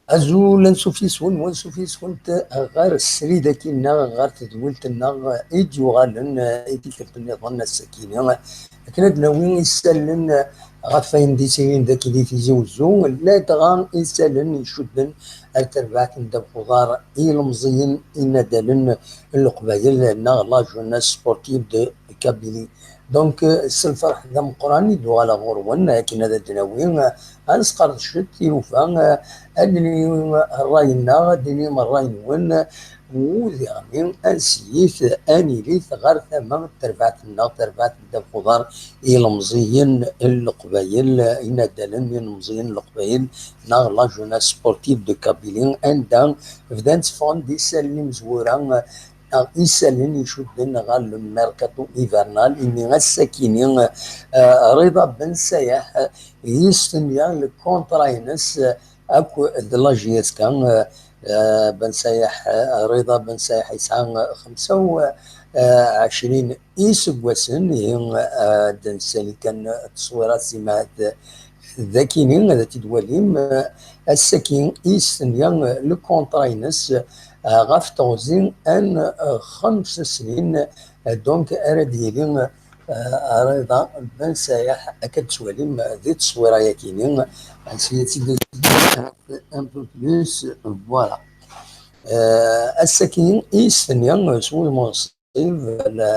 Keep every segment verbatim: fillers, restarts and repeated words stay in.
Azul, ansuf yes-wen, wansuf yes-went ɣer srid-agi-nneɣ, ɣer tedwilt-nneɣ i d-yuɣalen i tikkelt nniḍen ass-agi-nni, akken ad d-nawi isallen ɣef wayen d-yettilin dagi di Tizi Wezzu, ladɣa isallen icudden ar terbaɛt n ddabex uḍar i yilemẓiyen inadalen n Leqbayel, neɣ la jeunesse sportive de Kabylie. Donc, euh, s lferḥ d ameqqran i d-uɣaleɣ ɣur-wen, akken ad d-nawi, euh, ad nesqerdec tilufa, euh, ad nini, euh, ṛṛay-nneɣ, ad d-inim ṛṛay-nwen, u diɣen ansi-t, ad nilit ɣer tama n terbaɛt-nneɣ, terbaɛt n ddabex uḍar i yilemẓiyen n Leqbayel, inadalen n yilemẓiyen n Leqbayel, neɣ la jeunesse sportive de Kabylie, anda bdan tteffɣen-d isallen imezwura, neɣ isallen icudden ɣer le mercato hivernal, imi ass-akini, eh, Rida Ben Sayaḥ, eh, yestenya lkuntra-ines, eh, akked la J S K, eh, eh, Ben Sayaḥ, eh, Rida Ben Sayaḥ yesɛa xemsa u ɛecrin iseggasen, ihi, eh, ad d-nsali kan tteswirat simhat, d akini ad t-id-walim, eh, ass-agi i yestenya, eh, lkuntra-ines, eh, ɣef teɣzi n, eh, xems snin, eh, donc ara d-yili, eh, Rida Ben Sayaḥ, akka d-tettwalim, eh, di tteswira-yakini, ansi ad tt-id un peu plus, voilà. Eh, ass-agi i yestenya, eh, s wudem n le,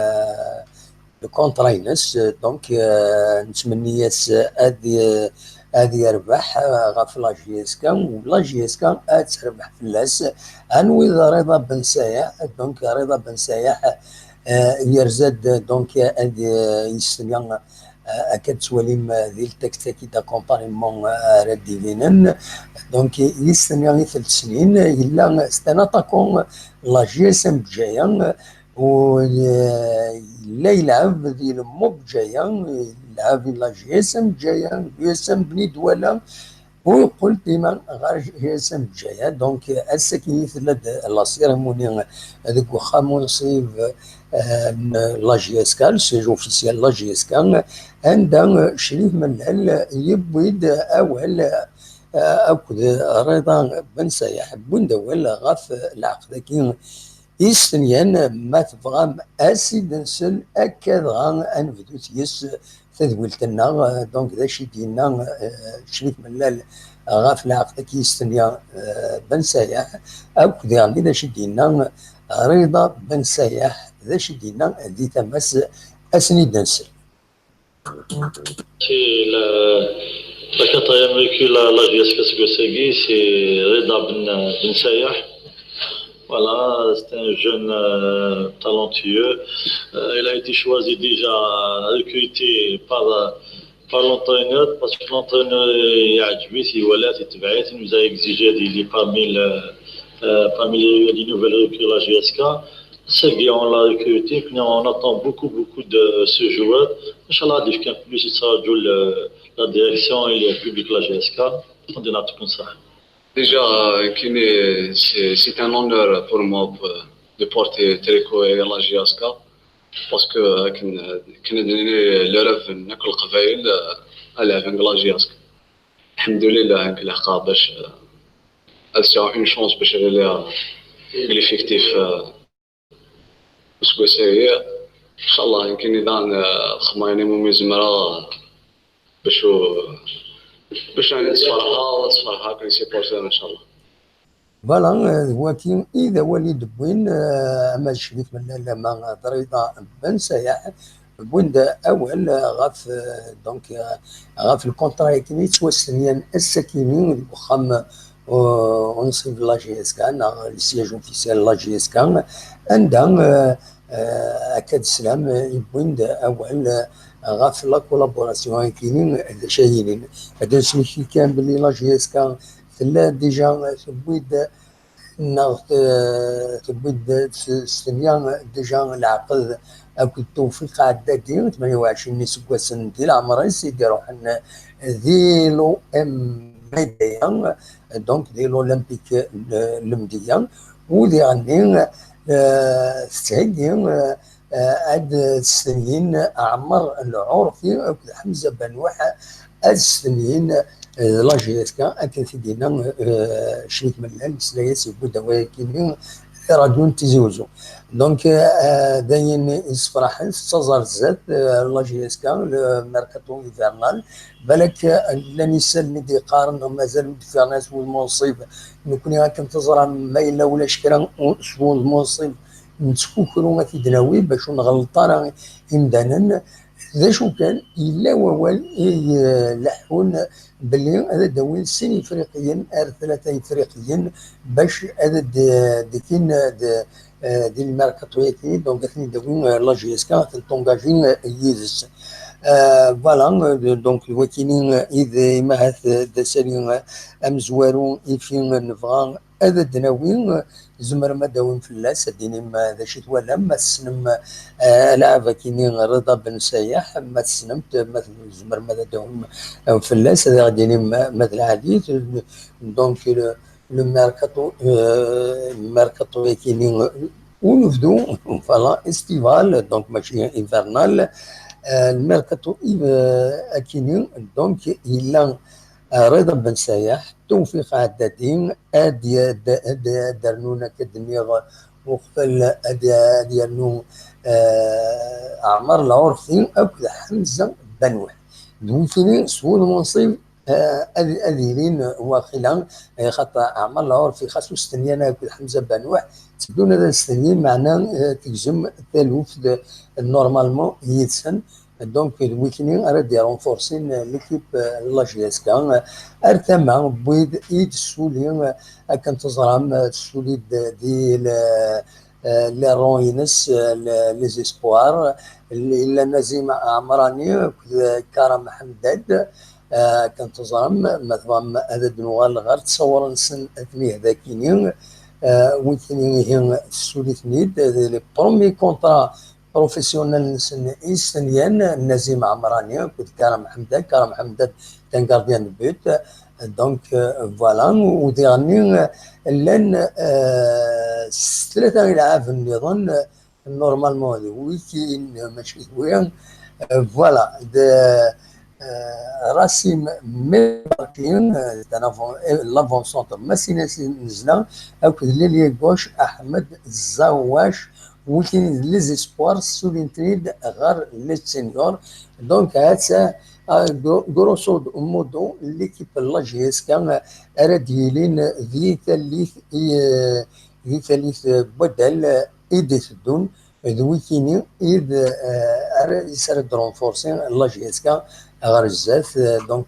le contrat-ines, donc, euh, nettmenni-as ad, ad yerbeḥ, euh, ɣef la J S K, u la J S K ad terbeḥ fell-as. Anwi d Rida Ben Sayaḥ? Donc, Rida Ben Sayaḥ, euh, yerza-d, donc, ad, euh, yestenya, euh, akka d-tettwalim, euh, di le texte-agi d'accompagnement, euh, ara d-ibinen. Donc, yestenya i telt snin, yella, c'est un attaquant, la J S M Bjaya, u, eh, yella yelɛeb di le MOB Bjaya, yelɛeb di la J S M Bjaya, l'U S M Bni Douala, u yeqqel dima ɣer J S M Bjaya. Donc, ass-agi tella-d la cérémonie deg uxxam unṣib, eh, n la J S K, le siège officiel n la J S K, anda, eh, Crif Mellal yewwi-d awal, eh, akked Rida Ben Sayaḥ, wwin-d awal ɣef lɛeqd-agi i yestenyan, ma tebɣam, ad s-id-nsel, akka dɣa ad nebdut yes tadwilt-nneɣ. Donc, d acu i d-yenna, eh, Crif Mellal ɣef lɛeqd-agi i yestenya, eh, Ben Sayaḥ, akk diɣen d acu i d-yenna Rida Ben Sayaḥ, d acu i d-yenna di tama-s, ad sen-id-nsel. C'est la, la quatrième recrue, la, la J S K seg wass-agi, c'est Rida Ben, Ben Sayaḥ. Voilà, c'est un jeune, euh, talentueux. Euh, il a été choisi déjà, recruté par, euh, par l'entraîneur, parce que l'entraîneur, euh, yeɛǧeb-it, iwala-t, itebɛ-it, il nous a exigé, il est parmi le, euh, parmi les, les nouvelles recrues de la J S K. C'est bien, on l'a recruté, puis on attend beaucoup, beaucoup de ce joueur. Inch'Allah, il y a plus, il sera de la direction et le public de la J S K. On est là comme ça. Déjà, euh, Kini, c'est, c'est un honneur pour moi, pour, de porter le tricot et la J S K, parce que, euh, كنا، كنا دايرين le rêve ناك القبايل، euh، على la J S K. الحمد لله، هاك لحقا باش، euh، c'est une chance باش نولي، euh، l'effectif, euh، useggas-agi. إن شاء الله يمكن إذا، آه، خمايني مومي زمرة، آه، باش و-، باش يعني تصفرها وتصفرها كل سيبورتور إن شاء الله. Voilà, euh, waki i d awal i d-wwin, euh, ama d Crif Mellal, ama d Rida Ben Sayaḥ, wwin-d awal, euh, ɣef, euh, donc, euh, ɣef lkuntra-agi yettwastenyan ass-akini deg uxxam, euh, unṣib la J S K, neɣ le siège officiel la J S K, anda, euh, euh, akka d sslam, euh, yewwin-d awal, euh, ɣef la collaboration-agi, d acu ay yellan. Ad d-nesmekti kan belli la J S K tella déjà, euh, tewwi-d, neɣ te-, tewwi-d s-, s-, tenya déjà leɛqed akked Tewfiq Ɛeddadi, tmanya u ɛecrin n iseggasen di leɛmer-is, i d-iruḥen di l'O M M A, donc di l'Olympique, euh, Lemdeyya, u diɣenni, euh, tettheggi, euh, ad stenyin Ɛmer Lɛurfi akked Ḥemza Banuḥ, ad stenyin la J S K, akken t-id-yenna Cmit Mellal, nesla-as, yewwi-d awal-agi-nni di ṛṛadyu n Tizi Uzzu. Donc, d ayen yessefraḥen, tettaẓ ar zdat la J S K, le mercato hivernal. Balak llan isallen i d-yeqqaren mazal ur d-ffiɣen ara s wudem unṣib. Nekkni, akken teẓram, ma yella ulac kra s wudem unṣib, nettkukru ad t-id-nawi bac ur nɣelleṭ ara imdanen. D acu kan, yella wawal i ileḥḥun belli ad d-awin sin Ifriqiyen ar tlata Ifriqiyen bac ad d-, d-, d-, di lmerkaṭu-yagi, donc ad ten-id-tawi la J S K, ad ten-tungaji yid-s. Voilà, donc d wakini i d imahat d asali amezwaru ifi nebɣa ad d-nawi. Tzemrem ad d-tawim fell-as, ad d-tinim d acu i twalam, ma tessnem alɛab-agi-nni Rida Ben Sayaḥ, ma tessnem-t, ma tzemrem ad d-tawim fell-as, ad aɣ-d-tinim ma d lɛali. Donc, le mercato, le mercato-agi-nni unebdu, voilà, estival, donc mačči hivernal. Le mercato-agi-nni, donc, yella Rida Ben Sayaḥ, Tewfiq Ɛeddadi, ad d-rnun, akka d-nniɣ uqbel, ad yernu Ɛmer Lɛurfi akked Ḥemza Banuḥ. D witini s wudem unṣib ad ilin waqila, xaṭer Ɛmer Lɛurfi xas ur stenyan akked Ḥemza Banuḥ, tteddun ad stenyin, meɛna tegzem taluft normalement yid-sen. Donc, d witini ara d-irenforsin l'équipe n la J S K. Ar tama n wid i d-tessuli, akken teẓram, tessuli-d di les rangs-ines, les espoirs, yella Nazim Ɛemrani akked Karam Ḥemdad. Akken teẓram, ma tebɣam ad d-nuɣal ɣer ttṣawur-nsen, atni dakini. Witini ihi tessuli-ten-id, les premiers contrats professionnels-nsen i stenyan, Nazim Ɛemrani akked Karam Ḥemdad. Karam Ḥemdad d un gardien de but. Donc, voilà, u diɣenni llan s tlata ilɛaben nniḍen, normalement d wikin, mačči d wi. Voilà, d Rasim Mebarki, l'avant-centre Massinas Nezla, akked l'ailier gauche Ahmed Zawash, witini d les espoirs, ssulin-ten-id ɣer les seniors. Donc, ha-tt-a, grosso modo, l'équipe n la J S K ara d-yilin di tallit, di tallit n waddal i d-iteddun, d wikini i d ara d-renforcer la J S K ɣer zdat. Donc,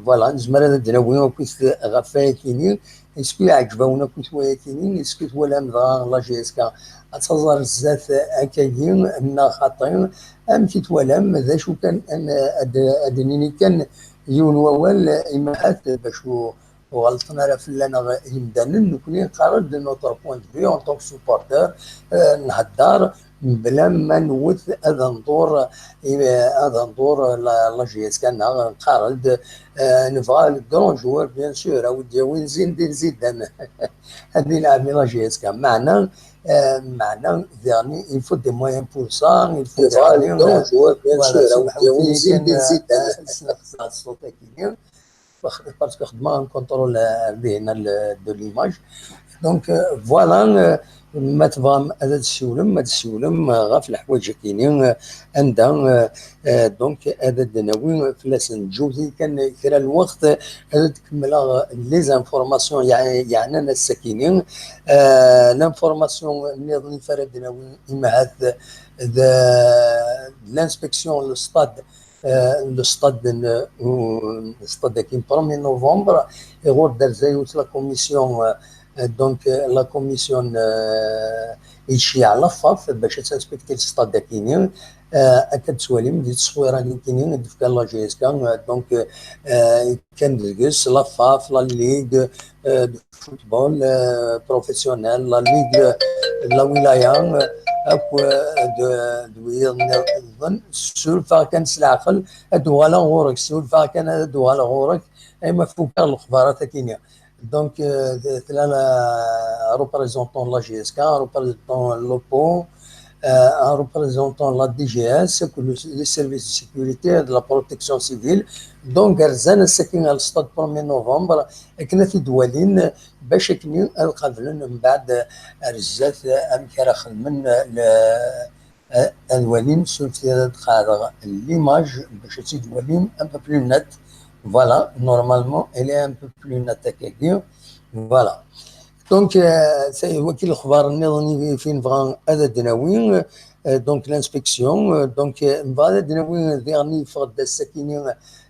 voilà, nezmer ad d-nawi akkit ɣef wayakini. Est-ce que iɛǧeb-awen akkit wayakini? Est-ce que twalam dɣa la J S K ad taẓ ar zdat akkagi neɣ xaṭi? Amek i twalam? D acu kan ad d-nini kan yiwen wawal, imahat bac ur ɣelṭen ara fell-aneɣ yimdanen, nekkni nqarr-d notre point de vue en tant que supporter, nhedder mebla ma nwet ad nḍur, ad nḍur la J S K, neɣ nqarr-d nebɣa le grand joueur, bien sûr, a wi d-yawin Zinedine Zidane ad ilɛeb i la J S K. Meɛna, meɛna diɣen, il faut des moyens pour ça, il faut des moyens, bien sûr, a wi d-yawin Zinedine Zidane. Parce que xedmeɣ un contrôle, euh, de l'image. Donc, euh, voilà, euh, ma tebɣam ad d-tessiwlem, ad d-tessiwlem, euh, ɣef leḥwayeǧ-agi-nni, euh, anda, euh, euh, donc, ad d-nawi fell-asen. Ǧǧut-iyi kan kra n lweqt, ad d-kemmleɣ les informations, yeɛ-, yeɛnan ass-agi-nni. Euh, l'information nniḍen i ara d-nawi, imahat, de, de l'inspection, le stade, le stade n, le stade-agi n premier novembre, iɣur d-terza yiwet la commission, euh, donc, euh, la commission, euh, i d-tceyyeɛ l'AFAF bac ad tinspekti le stade-agi-nni. Euh, akka d-tettwalim di tteswira-nni i d-tefka la J S K, euh, donc, euh, kan deg-s l'AFAF, la Ligue, euh, football, euh, professionnel, la Ligue, euh, de la Wilaya, euh, akk, euh, d, d wiyaḍ nniḍen. Ssurfeɣ kan s leɛqel, ad d-uɣaleɣ ɣur-k, ssurfeɣ kan ad d-uɣaleɣ ɣur-k, ay ma fukeɣ lexbarat-agi-nni. Donc, euh, tella la représentant de la J S K, représentant l'OPPO, euh, en représentant la D G S, que le, les services de sécurité et de la protection civile. Donc, rzan ass-agi ɣer le stade premier novembre, akken ad t-id-walin, bac akken ad qablen mbeɛd ar zdat amek ara xedmen le, ad walin, surtout ad qaɛdeɣ l'image bac ad tt-id-walim un peu plus net. Voilà, normalement, elle est un peu plus nette akkagi. Voilà. Donc, euh, c'est waki lexbar nniḍen i fi nebɣa ad d-nawi. Euh, donc, l'inspection, euh, donc, euh, nebɣa ad d-nawi diɣen yeffeɣ-d ass-akini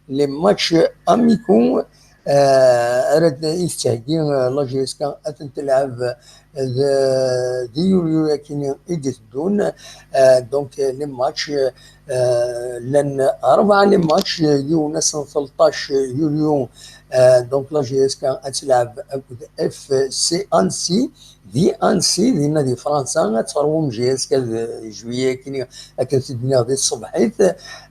les matchs amicaux, euh, ara d-, i tettheggi, euh, la J S K ad ten-telɛeb, euh, d, di yulyu akini i d-iteddun. Euh, donc, euh, les matchs, euh, llan rebɛa les matchs, euh, yiwen ass n tleṭṭac yulyu, euh, donc la J S K ad telɛeb akked F C Annecy, di Annecy, dinna di Fransa, ad teṛwum J S K d juillet akini, akken t-id-nniɣ di tṣebḥit.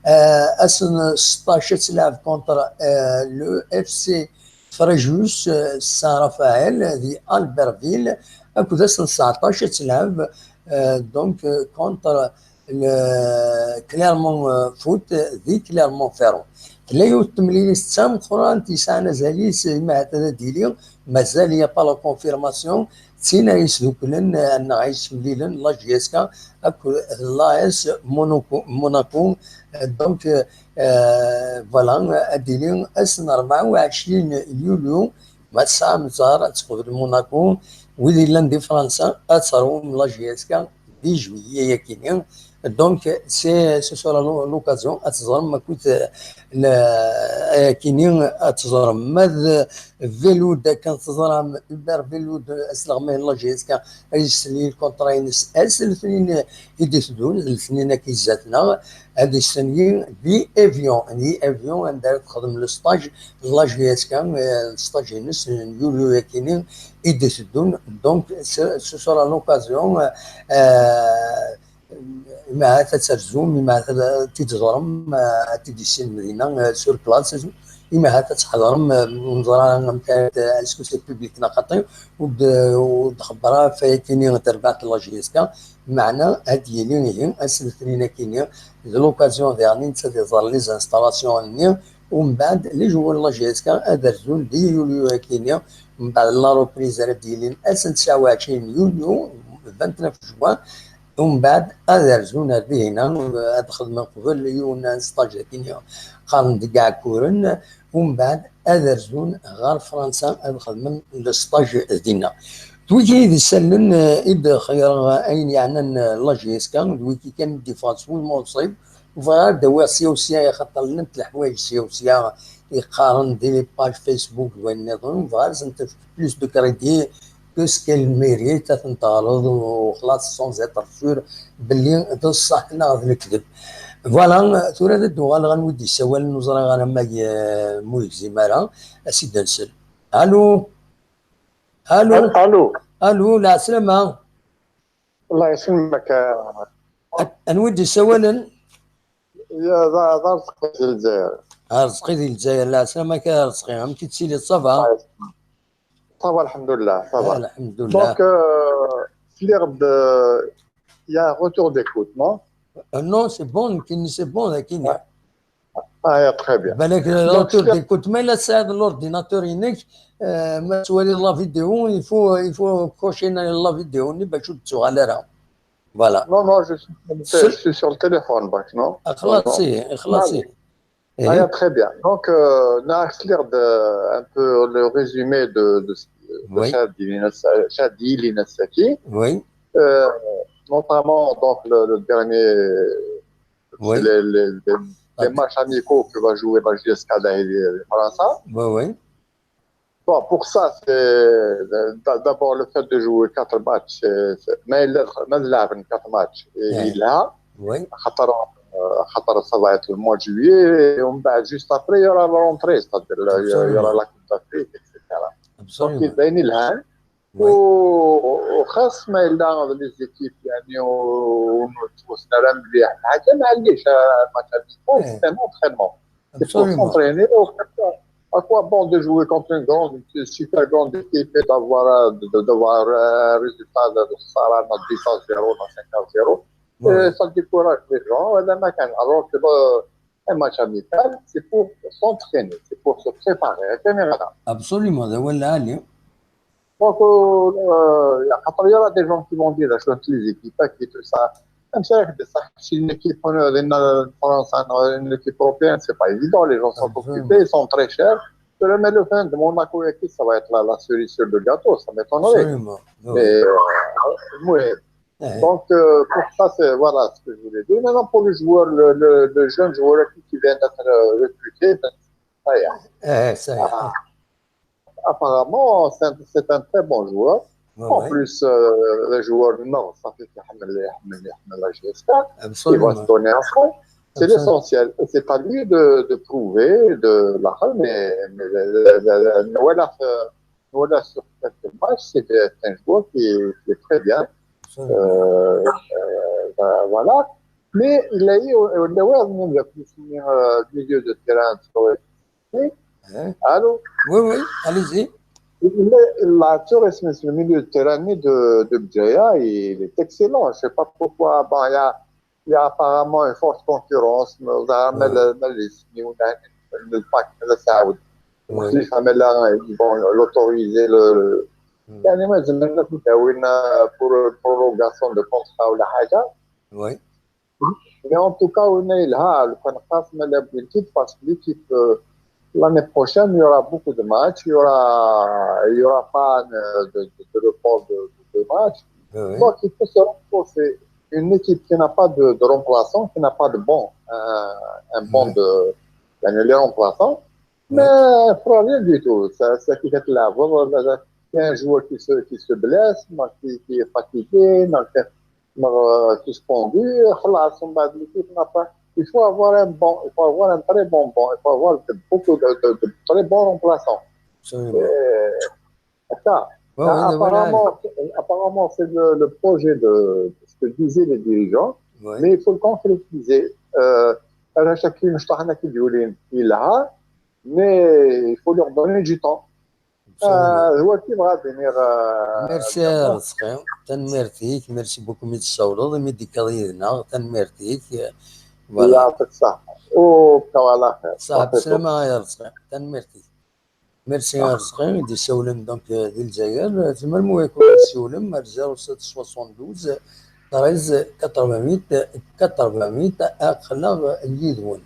Euh, ass n seṭṭac ad telɛeb contre, euh, le F C Fréjus, euh, Saint-Raphaël, di Albertville, akked ass n tseɛṭac ad telɛeb, euh, donc, euh, contre le Clermont, euh, Foot, di Clermont-Ferrand. Tella yiwet temlilit d tameqqrant, yesɛan azal-is, ma ahat ad d-yili, mazal il y a pas la confirmation, d tin ay yesduklen, eh, neɣ ay yessemlilen la J S K akked l'A S Monaco, Monaco. Eh, donc, eh, voilà, ad d-tili ass n rebɛa u ɛecrin yulyu, ma tesɛam ẓẓher, ad tqabel Monaco. Wid yellan di Fransa, ad teṛwum la J S K di juillet-agi-ni. Donc, c'est, ce sera l'o-, l'occasion ad teẓrem akked, eh, la, ayakini ad teẓrem ma d Velud, akken teẓram, Hubert Velud, asleɣmay n la J S K, ad yesselli lkontra-ines ass n letniyen i d-iteddun, d letniyen-agi zdat-neɣ, ad yesselli di Evian, di Evian, anda ara texdem le stage n la J S K, eh, le stage-ines n yulyu-yakini i d-iteddun. Donc, ce, ce sera l'occasion, eh, eh, Imahat ad terzum, imahat ad t-id-teẓrem, eh, ad t-id-yessinem dinna, eh, sur place. Imahat ad tḥeḍrem, eh, ur neẓri ara amek ara t-, est-ce que c'est public neɣ xaṭi, ur d-, ur d-xebber ara ɣef wayakini terbaɛt n la J S K, meɛna ad yili ihi ass n letniyen-akini, d l'occasion diɣen i netta ad iẓer les installations-nni, umbeɛd les joueurs n la J S K ad rzun di yulyu-akini, mbeɛd la reprise ara d-yilin ass n tesɛa u ɛecrin yulyu, vingt-neuf juin, Umbeɛd ad rzun ar dihina, ad xedmen qbel yiwen n stage akini qqaren deg Iɛekkuren, umbeɛd ad rzun ɣer Fransa ad xedmen le stage dinna. D wigi i d isallen, eh, i d-xeyyreɣ ayen yeɛnan, eh, la J S K, d wigi kan i d-iffɣen s wudem uṣib. Bɣiɣ ad d-awiɣ sya u sya, axaṭer llant leḥwayeǧ sya u sya i qqaren di les pages Facebook d wayen nniḍen, bɣiɣ ad sent-efk plus de crédit que ce qu'elle mérite, ad tent-teɣreḍ u xlaṣ, sans être sûr belli d ṣṣeḥ neɣ d lekdeb. Voilà, tura ad d-uɣaleɣ anwa i d-yessawalen, ur ẓriɣ ara ma y-, ma ur yegzim ara, ad s-id-nsel. Allô? Allô? Allô? Allô, lɛeslama. Allah yesselmek. An-, anwa i d-yessawalen? Ya, d, d Arezqi di Lezzayer. Arezqi di Lezzayer, lɛeslama-k a Arezqi, amek i tettiliḍ, ça va? Allah yesselmek. Ça va, alhamdoulilah, ça va. Alhamdoulilah. Donc, euh, sliɣ-d, euh, il y a un retour d'écoute, non? Euh, non, c'est bon, nekkini c'est bon, akini. Ah, ya, très bien. Balak, euh, donc, retour d'écoute, ma yella tesɛiḍ l'ordinateur-inek, euh, ma tettwaliḍ la vidéo, il faut, il faut cocher la vidéo-nni bac ur d-tuɣal ara. Voilà. Non, non, je suis, je suis sur le téléphone, donc, non? Ah, xlaṣ, non, non. Xlaṣ. Ah, ya, très bien. Donc, euh, neɣ sliɣ-d, euh, un peu le résumé de, de, de, oui, cad yilin ass-, cad yilin ass-agi. Oui. Euh, notamment, donc, le, le dernier, oui, les, les, les, les matchs amicaux que va jouer la J S K de, de France. Oui, oui. Bon, pour ça, c'est, d'a-, d'abord le fait de jouer quatre matchs, c'est, c'est, mais le, mais le quatre matchs, et, ouais, il a, oui, خاطر, euh, خاطر ça va être le mois de juillet, et on va, juste après, il y aura la rentrée, c'est-à-dire, là, il y aura, absolument, la Coupe d'Afrique, et cetera. Absolument. Donc, il va y aller, hein. Oui. و-، وخاص ما يلا les équipes، يعني، و-، ونتوسنا راه مليح. حاجة معليش، آه، ما كان، إيه، c'est un entraînement. C'est pour s'entraîner. Absolument. À quoi bon de jouer contre une grande, une super grande équipe et d'avoir, euh, de, de, d'avoir, euh, un résultat de, de خسارة, de dix à zéro, de cinq à zéro. Ouais. Euh, ça décourage les gens, euh, le matin. Alors que le, un match amical, c'est pour s'entraîner, c'est pour se préparer. Absolument, d awal lɛali. Donc, euh, euh, il y a des gens qui vont dire, sur les équipes, qui tout ça. Même ça, c'est une équipe, euh, de France, hein, une équipe européenne, c'est pas évident. Les gens sont occupés, ils sont très chers. Je le mets le fin de mon Monaco, ça va être la, la cerise sur le gâteau, ça m'étonnerait. Absolument. Mais, euh, oui. Donc, euh, pour ça, c'est, voilà ce que je voulais dire. Maintenant, pour le joueur, le, le, le jeune joueur qui, qui vient d'être, euh, recruté, ben, ça y est. Ah, apparemment, c'est un, c'est un très bon joueur. En plus, euh, le joueur nord, ça fait qu'il aime la G S K. Il va se donner à fond. C'est l'essentiel. Et c'est à lui de, de prouver, de la, mais, mais le, le, le, le, voilà, euh, voilà, sur quelques matchs, c'est un joueur qui est, qui est très bien. Euh, euh, ben, voilà. Mais il a eu, euh, le, euh, milieu de terrain, Hein ? Allô ? Oui, oui, allez-y. Là, tu restes sur le milieu de terrain de, de Bdjaya, il est excellent. Je sais pas pourquoi. Bon, il y a, il y a apparemment une forte concurrence. Mais, mais le, mais les, le pack, le Saoud. Ils vont l'autoriser, le, يعني ما زلنا كنت داوينا pour prolongation de contrat ولا حاجة. Oui. Mais en tout cas, on est là, le Khankas, mais la politique, parce que l'équipe, euh, l'année prochaine, il y aura beaucoup de matchs, il y aura, il y aura pas, euh, de, de, de report de, de, de matchs. Oui, oui. Donc, il faut se renforcer. Une équipe qui n'a pas de, de remplaçant, qui n'a pas de banc, un, un banc de, يعني les remplaçants, mais il fera rien du tout. Ça, ça qui est là, vraiment, là, là, il y a un joueur qui se, qui se blesse, donc qui, qui est fatigué, donc, euh, suspendu, خلاص, on va dire, il n'a pas, il faut avoir un bon, il faut avoir un très bon banc, il faut avoir de, beaucoup de, de, de très bons remplaçants. Absolument. Euh, ça, apparemment, apparemment, c'est le, le projet de ce que disaient les dirigeants, mais il faut le concrétiser. Euh, أنا شاكين مش طاحنا كي تقولين إلها، mais il faut leur donner du temps. آه، هو كيف غادي نير، آه، Merci a Rezqi, tanemmirt-ik, merci beaucoup mi d-tessawleḍ, mi d-tekkaḍ yid-neɣ, tanemmirt-ik. Voilà. يعطيك الصحة. وبقاو على خير. صح، بسلامة a Rezqi, tanemmirt-ik. Merci a Rezqi, i d-isawlen donc, euh, di Lezzayer. Tzemrem ad yi-tessiwlem ar zéro sept soixante-douze treize quatre-vingt-huit quatre-vingt-huit, aql-aɣ yid-wen.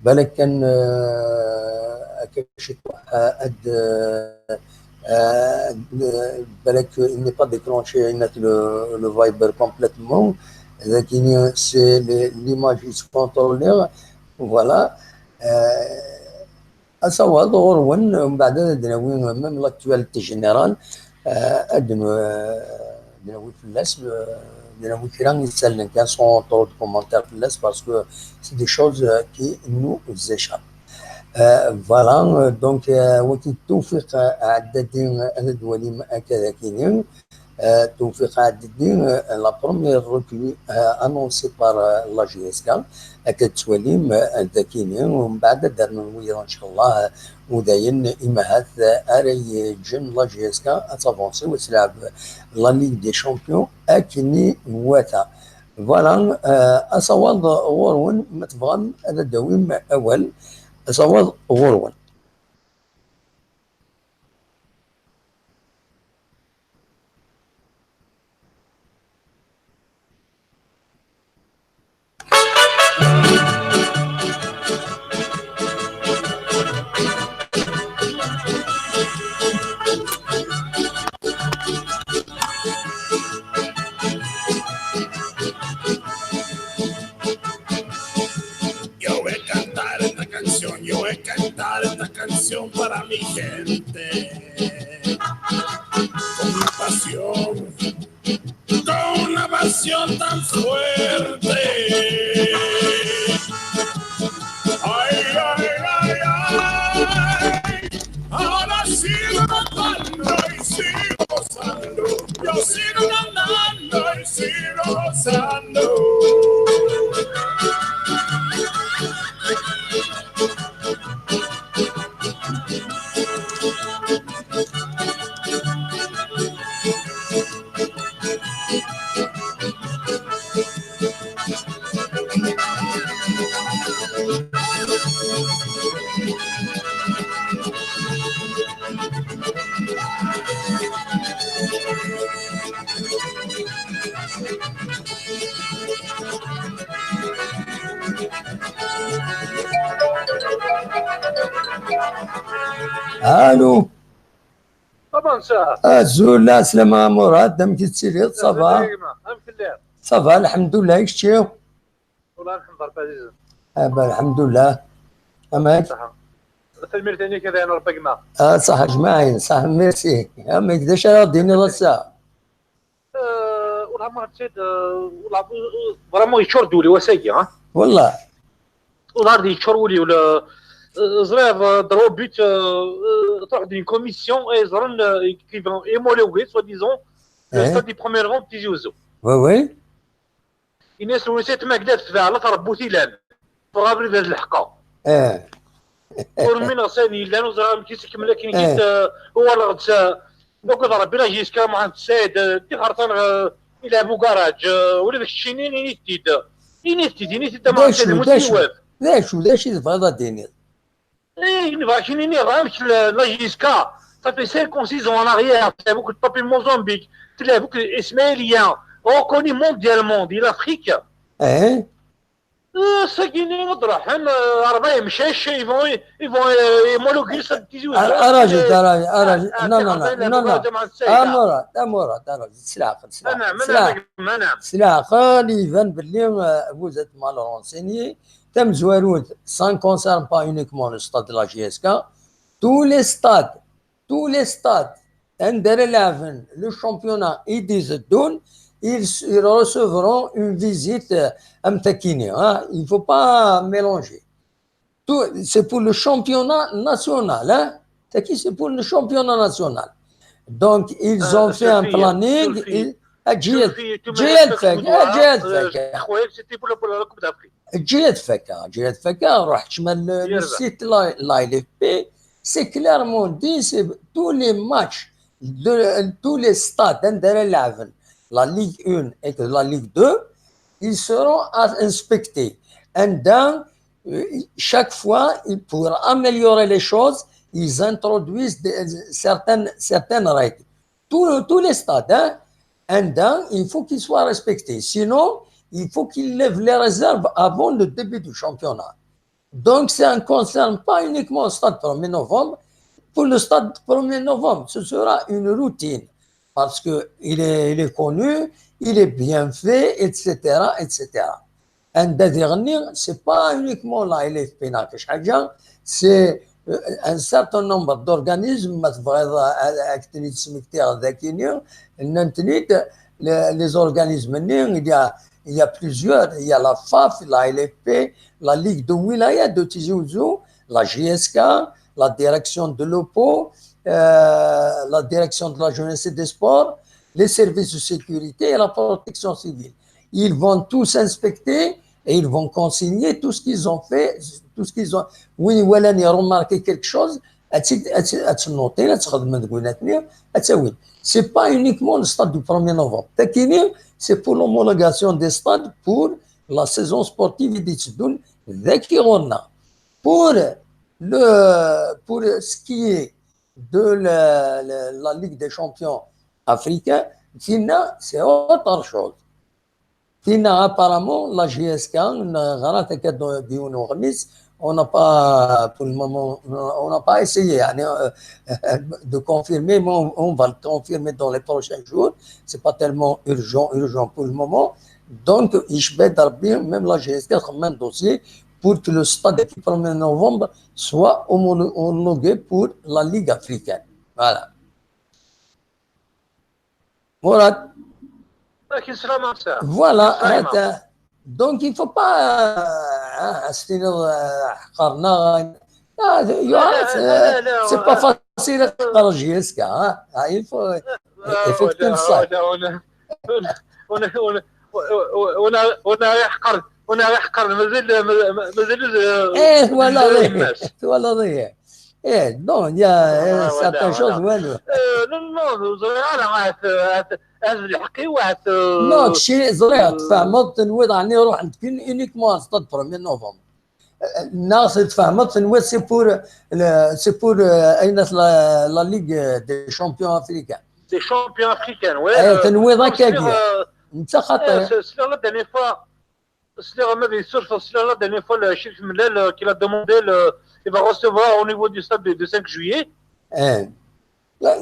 Balak kan, euh, akka ciṭuḥ, euh, ad, euh, euh, balak il n'est pas déclenché, le, le Viber complètement. Dagini, c'est les, l'image est contrôlée. Voilà. Euh, Asawaḍ ɣur-wen, mbeɛd ad d-nawi même l'actualité générale, euh, ad n-, euh, ad d-nawi fell-as, euh, ad d-nawi kra isallen kan sans trop de commentaires fell-as, parce que c'est des choses, euh, qui nous échappent. Euh, voilà, euh, donc, euh, wagi d Tewfiq, euh, Ɛeddadi, euh, ad d-twalim akka d akini. Euh, Tewfiq Ɛeddadi, euh, la première recrue, euh, annoncée par, euh, la G S K, akka d-twalim, euh, d akini, u mbeɛd ad d-rnun wiyaḍ, inchallah, euh, u dayen, imahat, euh, ara yeǧǧen la G S K ad tavansi u ad telɛeb la Ligue des Champions akken iwata. Voilà, euh, asawaḍ ɣur-wen, ma tebɣam ad d-tawim awal, asawaḍ ɣur-wen. Yo voy a cantar esta canción, yo voy a cantar esta canción para mi gente. Con pasión, con una pasión tan fuerte. Ay, ay, ay, ay. Ahora sigo cantando y sigo gozando. Yo sigo cantando y sigo gozando. Allô. Azul, la slama a Murad, amek i tettiliḍ? Ça va? Ça va, lḥemdullah, i kečči? Ula nḥemd Rebbi ɛzizen. Ah ben, lḥemdullah. Amek? Tanemmirt-inek, ad iɛin Rebbi a gma. Ah, ṣaḥ ajmaɛin, ṣaḥ, merci. Amek, d acu ara ɣ-d-tiniḍ ass-a? Ula ma ɣ-d-tid, vraiment yeččur-d wul-iw ass-agi, ha? Wallah. Ula d yeččur wul-iw, ẓriɣ, droit au but, truḥ-d une commission ay ẓren, qui va homologuer, soi-disant, le stade du premier novembre Tizi Ouzou. Oui, oui. Ini-as Lewnis Ayt Magda tebɛla tṛebbut ilan. Ffeɣ abrid ad leḥqeɣ. Ur mmineɣ s ayen yellan, ur ẓriɣ amek i s-ikemmel akken git, uɣaleɣ-d s akked Rebbi la jiska Muḥend Saɛid, tixertan, ilɛeb ugaraǧ, ula d keččini ini-t-id. Ini-t-id, ini-t-id a Muḥend Saɛid, yemmut yiwet. D acu, d acu i tebɣiḍ ad d-tiniḍ? Eh, nebɣa kan iniɣ, amek la J S K, ça fait cinq ans, six ans en arrière, tella beaucoup de Papi Mozambique, tella beaucoup d'Ismaïlia, reconnu mondialement, de l'Afrique. Eh? Sagini ad ruḥen, rebɛa imcac, ils vont, ils vont homologuer ça de Tizi Ouzou. Arajut, arajut, arajut. Non, non, non, non, non. Amurad, Amurad, arajut, s leɛqel, s leɛqel. S leɛqel, iban belli vous êtes mal renseigné. Tamezwarut, ça ne concerne pas uniquement le stade de la J S K. Tous les stades, tous les stades, anda ara leɛben le championnat i d-iteddun, ils, ils recevront une visite, euh, am takini, hein. Il faut pas mélanger. Tout, c'est pour le championnat national, hein. Taki, c'est pour le championnat national. Donc, ils ont fait un planning. Ǧǧiɣ-t fek, ǧǧiɣ-t fek. Ǧǧiɣ-t fek, ǧǧiɣ-t fek, ruḥ kecmal le site la, la L F P, c'est clairement dit, c'est tous les matchs, de, tous les stades, anda ara leɛben la Ligue un et la Ligue deux, ils seront à inspecter. Anda, euh, chaque fois, pour améliorer les choses, ils introduisent des, certaines, certaines règles. Tous, tous les stades, hein, anda, il faut qu'ils soient respectés. Sinon, il faut qu'ils lèvent les réserves avant le début du championnat. Donc, ça ne concerne pas uniquement le stade premier novembre. Pour le stade premier novembre, ce sera une routine. Parce que il est, il est connu, il est bien fait, et cetera, et cetera. Anda diɣenni, c'est pas uniquement la L F P neɣ kra ḥaǧa, c'est, euh, un certain nombre d'organismes, ma tebɣiḍ ad, ad k-ten-id-smektiɣ dakini, nnan-ten-id, les, les organismes-nni, il y a, il y a plusieurs, il y a la FAF, la L F P, la Ligue de Wilaya de Tizi Ouzou, la J S K, la direction de l'OPO, euh, la direction de la jeunesse et des sports, les services de sécurité et la protection civile. Ils vont tous inspecter et ils vont consigner tout ce qu'ils ont fait, tout ce qu'ils ont. Win iwalan iremarquer quelque chose, ad tt-, ad tt-, ad tt-noter, ad tt-xedmen deg winatni, ad tt-awin. C'est pas uniquement le stade du premier novembre. Takini, c'est pour l'homologation des stades pour la saison sportive i d-itteddun dagi ɣur-neɣ. Pour le, pour ce qui est de la, la, la Ligue des champions africains, tinna, c'est autre chose. Tinna, apparemment, la J S K, neɣra-t akka deg yiwen uɣmis, on n'a pas, pour le moment, on n'a pas essayé, يعني, euh, de confirmer, mais on, on va le confirmer dans les prochains jours. C'est pas tellement urgent, urgent pour le moment. Donc, yecba-d Rebbi, même la J S K, même dossier, pour que le stade du premier novembre soit homolo-, homologué pour la Ligue africaine. Voilà. Murad. Voilà. Donc, il faut pas, euh, hein, c'est pas facile à la J S K, hein. Ah, il faut, il faut que tu le saches. Ur neɣ iḥeqqer, ur neɣ iḥeqqer, mazal, mazal, mazal. Eh, twalaḍ-iyi, twalaḍ-iyi. Eh, non, il y a, eh, certaines choses, ouais, non, non, ur ẓriɣ ara, ahat, ahat, هذا الحق واحد. Non, kečči ẓriɣ, tfehmeḍ, tenwiḍ ɛni ruḥent kan uniquement ar stade premier novembre. Neɣ tfehmeḍ, tenwiḍ c'est pour le, c'est pour, euh, ayen at la, la Ligue des champions africains. Des champions africains, ouais. Eh, tenwiḍ akkagi. Netta xaṭi. Sliɣ la dernière fois, sliɣ ma di surf, sliɣ la dernière fois, le Chérif Mellal, euh, qu'il a demandé, le, il va recevoir au niveau du stade de, de cinq juillet. Eh.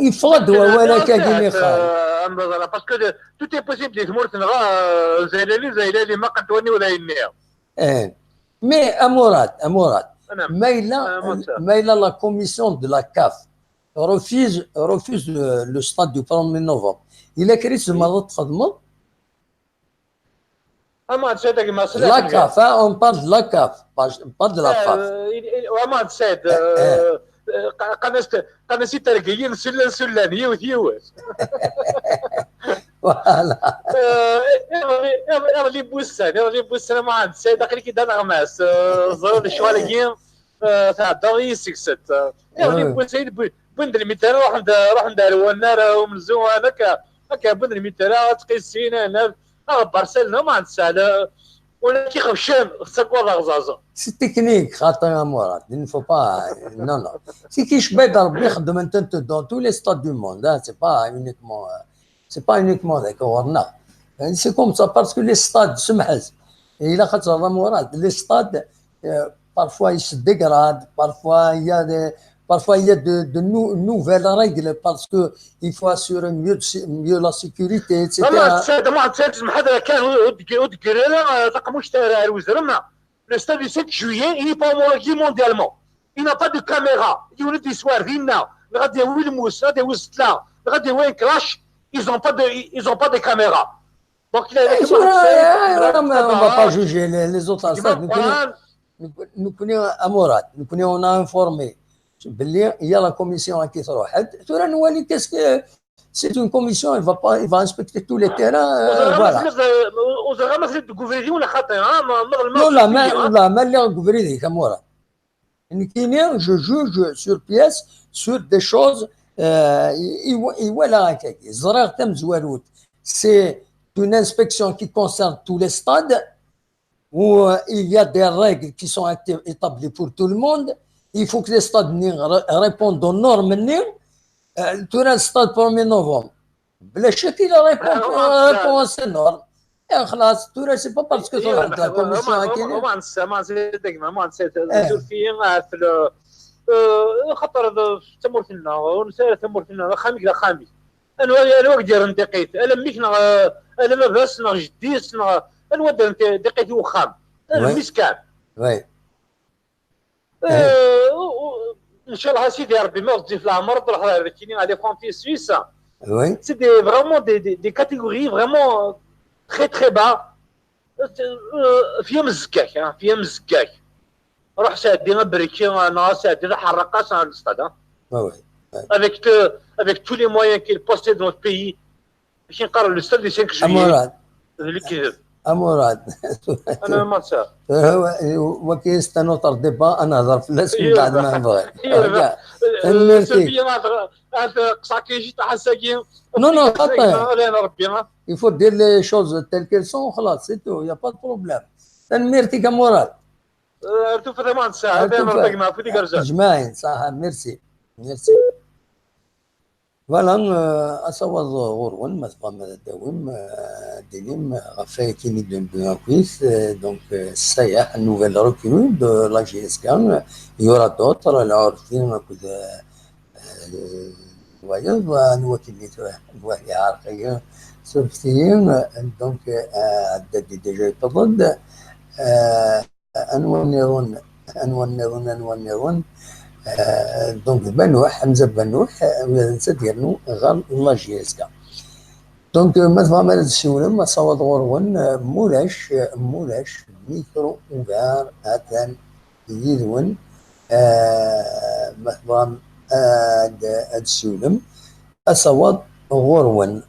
Yeffeɣ-d wawal akkagi, Michel. Parce que de, tout est possible di tmurt-nneɣ, euh, Zaylali, Zaylali, ma qant wani ula yenni. Eh. Mais, a Murad, a Murad, ma yella, ma yella la commission de la CAF refuse, refuse le, le stade du premier novembre, yella kra i tzemreḍ ad txedmeḍ? Aman, c'est que ma la CAF, hein, on parle de la CAF, pas, pas de la FAF. Aman, c'est, euh, euh, qa-, qan-as-, qan-as i tergiyin sullan, sullan, yiwet, yiwet. Voilà. Euh, iḍelli, iḍelli, iḍelli n wussan, iḍelli n wussan, aman, c'est, aql-ik-id d aneɣmas, euh, ẓriɣ lecɣal-agi, euh, tɛeddaḍ yis-s. Iḍelli n wussan, wwin-d lmitara, ruḥen-d, ruḥen-d ar wannar, umenzu, akka, akka, wwin-d lmitara, ad tqisin, aɣebbar salen, ma nesɛa, ula d ixebcen, tettaggaḍ aɣẓaẓ. C'est technique, xaṭi a Murad, il ne faut pas, non, non. C'est que je vais dans tous les stades du monde, hein, c'est pas uniquement, euh, c'est pas uniquement ɣur-neɣ. C'est comme ça, parce que les stades, semḥ-as. Et il a quatre a Murad, les stades, euh, parfois ils se dégradent, parfois il y a des, parfois il y a de, de nou-, nouvelles règles parce que il faut assurer mieux, de sé-, mieux la sécurité, et cetera. Aman, c'est, aman, c'est, semḥ-as, kan ur d-, ur d-gri ara, euh, taqemmuct ar, ar uzrem. Le stade du cinq juillet, il n'est pas homologué mondialement. Il n'a pas de caméra. Yiwen ur d-yettwali dinna, neɣ ad yawi lmus, neɣ ad yawi zzla, neɣ ad yawi un clash. Ils ont pas de, ils ont pas de caméra. Donc, il a, eh, on va pas juger les, les autres. Nekkni, nekkni, a Murad, nekkni on a informé belli il y a la commission qui tṛuḥ-d. Tura nwali qu'est-ce que c'est une commission, il va pas, il va inspecter tous les terrains, euh, voilà. Ur ẓriɣ ma tella deg ubrid-iw neɣ xaṭi, ha? Non, la, ma, la, ma lliɣ deg ubrid-ik, a Murad. Nekkini, je juge sur pièce, sur des choses, euh, i, i, iwala akkagi. Ẓriɣ tamezwarut, c'est une inspection qui concerne tous les stades, où, euh, il y a des règles qui sont été-, établies pour tout le monde. Il faut que les stades répondent aux normes. Euh, tura le stade premier novembre. Bla ccek, il répond, répond à ces normes. Eh, xlas, tura, c'est pas parce que tṛuḥ-d la commission akkin. Ma nsa, ma nsa, ma nsa, surfiyi, ɣef le, euh, xaṭer d tamurt-nneɣ, ur nesɛi ara tamurt-nneɣ, d axxam-ik, d axxam-ik. Anwa, anwa i k-d-yerren tiqit? Ala mmi-k neɣ, euh, ala baba-s neɣ jeddi-s neɣ, anwa i d-yerren ti-, tiqit i wexxam? Ala mmi-s kan. Ncallah a Sidi Rebbi, ma ɣezzif leɛmer, ad ruḥeɣ ar dikini, à l'éfrontier suisse. C'est des, vraiment des, des, des catégories vraiment très, très bas. Euh, fi am zgak, hein, fi am zgak. Ruḥ sɛeddi abriki, neɣ sɛeddi taḥerraqat ar lestad, hein. Avec, euh, avec tous les moyens qu'il possède notre pays. Akken qqaren le stade du cinq juillet. A Murad. D lekdeb. A Murad. Ana ma nsa. Tura wa-, waki c'est un autre débat, ad nehder fell-as mbeɛd ma nebɣi. Tanemmirt-ik. Ad qeṣṣeɣ kan jiṭ ass-agi. Non, non, xaṭi. Il faut dire les choses telles qu'elles sont, xlas, c'est tout, il y a pas de problème. Tanemmirt-ik a Murad. Ar tufat a ma nsa. Ad nehder deg ma fudi gerza. Jmaɛin, ṣaḥa, merci. Merci. Voilà, euh, asawaḍ ɣur-wen, ma tebɣam ad d-tawim, euh, ad d-tinim, euh, ɣef wayen i d-newwi akkit, euh, donc, euh, Sayaḥ, nouvelle recrue de la J S K, euh, il y aura d'autres, Lɛurfi akked, euh, euh, wayeḍ, euh, anwa akken i t-, anwa i iɛerq-iyi, surfet-iyi, euh, donc, euh, Ɛeddadi déjà yewweḍ-d, euh, Anwa nniḍen, anwa nniḍen, anwa nniḍen? Euh, donc, Banuḥ, Ḥemza Banuḥ, euh, netta ad yernu ɣer la J S K. Donc, euh, ma tebɣam ad tessiwlem, asawaḍ ɣur-wen, euh, mulac, euh, mulac, micro ouvert, atan yid-wen. Euh, ma tebɣam ad, ad tessiwlem, asawaḍ ɣur-wen.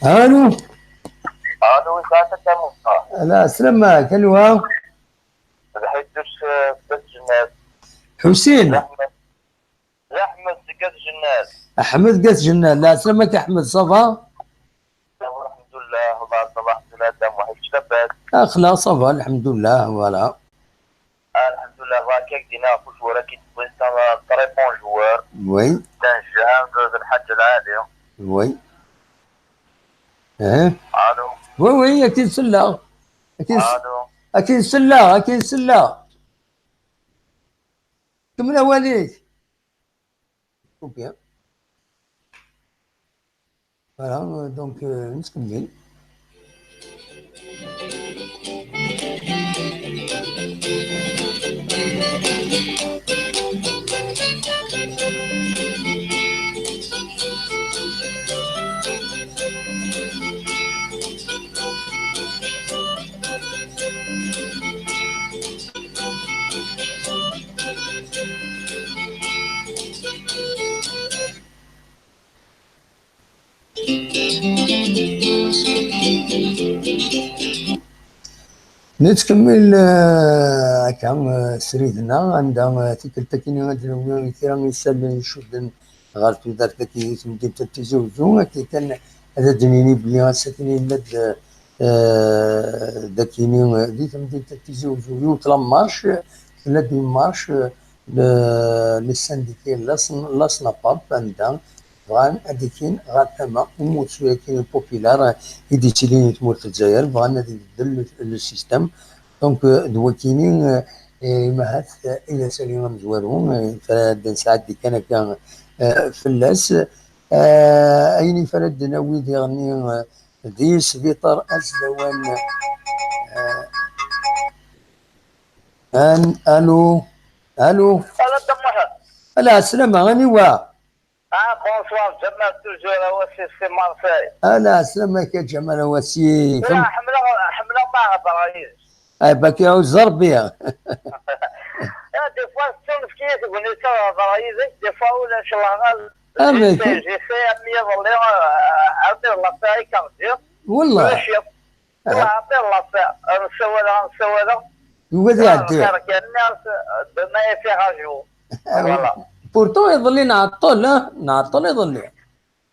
Allô. Allô, oui, ça, c'est un mot. Ala, slam, quel wa? D Ḥidduc, euh, seg At Jennad. Ḥusin. D Ḥmed. D Ḥmed seg At Jennad. Ḥmed seg At Jennad. La, slam-ak a Ḥmed, ça va? Alḥemdullah, Allah, ça va, alḥemdulillah, Dda Muḥ, kečč labas? Axla, ça va, alḥemdulillah, voilà. Alḥemdulillah, bɣiɣ ad k-d-iniɣ ɣef ujuwar-agi, c'est un très bon joueur. Oui. C'est un jeune, d lḥaǧa lɛali. Oui. Hein? Allô? Oui, oui, ad k-id-selleɣ. Ad k-id-, allô? Ad k-id-selleɣ, ad k-id-selleɣ. Kemmel awal-ik. Ok. Voilà, euh, donc, euh, nettkemmil. Nettkemmil, eh, akka, eh, srid-nneɣ, anda, eh, tikkelt akkin ad d-nawi kra n yisallen icudden ɣer tudert-agi di temdint n Tizi Uzzu. Akka kan ad d-nini belli ass-agi yenna-d, eh, d akkin, eh, di temdint n Tizi Uzzu yiwet la marche, tella-d une marche, eh, le, le syndicat Las, Las Napap, anda bɣan ad d-kkin ɣer tama umussu-agi populaire i d-yettilin di tmurt n Lezzayer, bɣan ad ibeddel le, le système. Donc, euh, d wakini, euh, eh, imahat, euh, i d asali amezwaru, euh, fa-, ad nesɛeddi kan akka, euh, fell-as. Euh, ayen i ara d-nawi diɣenni, euh, di sbiṭar azlawan, euh, an-, allô, allô. Ala, Dda Muḥ. Ala, slama, aniwa? Ah, bonsoir, Jamal, toujours à Wassi, c'est Marseille. Ala, slama-k a Jamal a Wassi. Ula, ḥemmleɣ, ḥemmleɣ ma heḍṛeɣ yid-k. Ah, baki, ur ẓerbiɣ. Ah, des fois, tettunefk-iyi tegnit ad heḍṛeɣ yid-k, des fois, ulac laɣal. Ah, mais j'essaie, j'essaie, am yiḍelli, euh, armi d l'affaire i k-rǧiɣ. Wallah. Ulac yiḍ. Ah. Wallah, armi d l'affaire. Nessawaleɣ, nessawaleɣ. Yugi ad iɛeddi. Lxir kan, demain, il fait rageux. Ah, voilà. Pourtant, iḍelli nɛeṭṭel, ah, nɛeṭṭel iḍelli.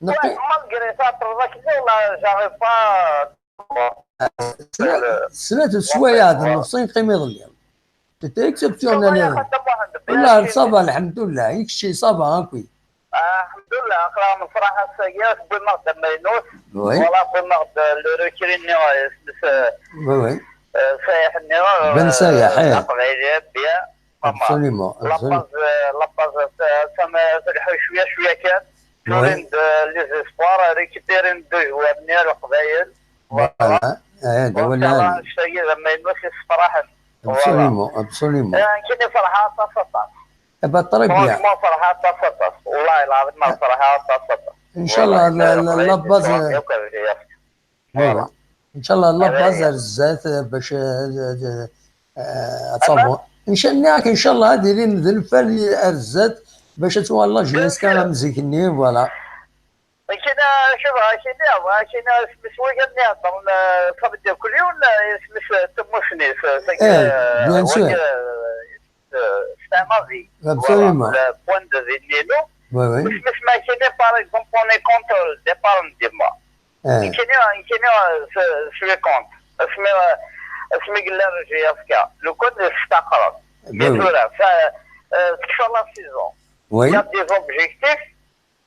Neqqi- Ouais, malgré ça, tṛuḍ akken, wallah, j'arrive pas. Snat, snat sswayeɛ d nnefṣ i neqqim iḍelli. C'était exceptionnel. Wallah, ça va, alḥemdulillah. I kečči, ça va, akk. Ah, alḥemdulillah, aql-aɣ nefṛeḥ ass-agi, tewwim-aɣ-d amaynut. Oui. Voilà, tewwim-aɣ-d, euh, le recrue-nni, euh, isem-is, euh, oui, oui, euh, Sayaḥ-nni, euh, Ben Sayaḥ, eh. Aqbayli, bien. Absolument, absolument. La base, euh, la base, euh, ça me, ça me fait cwiya, cwiya kan. Oui. Turin de les espoirs, récupérer deux joueurs-nni, Leqbayel. Voilà. Voilà. Eh, d awal. Maca anect-agi d amaynut yessefraḥen. Voilà. Absolument, absolument. Eh, nekkini ferḥeɣ aṭas, aṭas. Eh ben, très bien. Franchement, ferḥeɣ aṭas, aṭas. Wallahi lɛaḍim, ferḥeɣ aṭas, aṭas. Ncallah, la, la, la base, eh, voilà. Ncallah, la base ar zdat, eh, bac, eh, eh, eh, ad taḍu. Ncallah, nniɣ-ak, ncallah, ad ilin d lfal ar zdat, bac ad tuɣal la jeunesse kan am zik-nni, voilà. Akken, eh, acu bɣa, akken, bɣa, akken, eh, isem-is wigi-nni iheddren, eh, ça veut dire que Lyon, eh, isem-is, eh, Temmucni, eh, tagi, eh, bien sûr, wagi, eh, euh, c'est un avis. Absolument. Voilà, le point de vue-nni-inu. Oui, oui. Isem-is ma kini, par exemple, on est contre le départ n Dima. Eh. Nekkini, nekkini, euh, je, je suis contre. Asmi, euh, asmi yella Roger Yaska. Lukan d-staqreɣ. Oui, oui. Mais tura, ça, euh, tekfa la saison. Oui. Il y a des objectifs.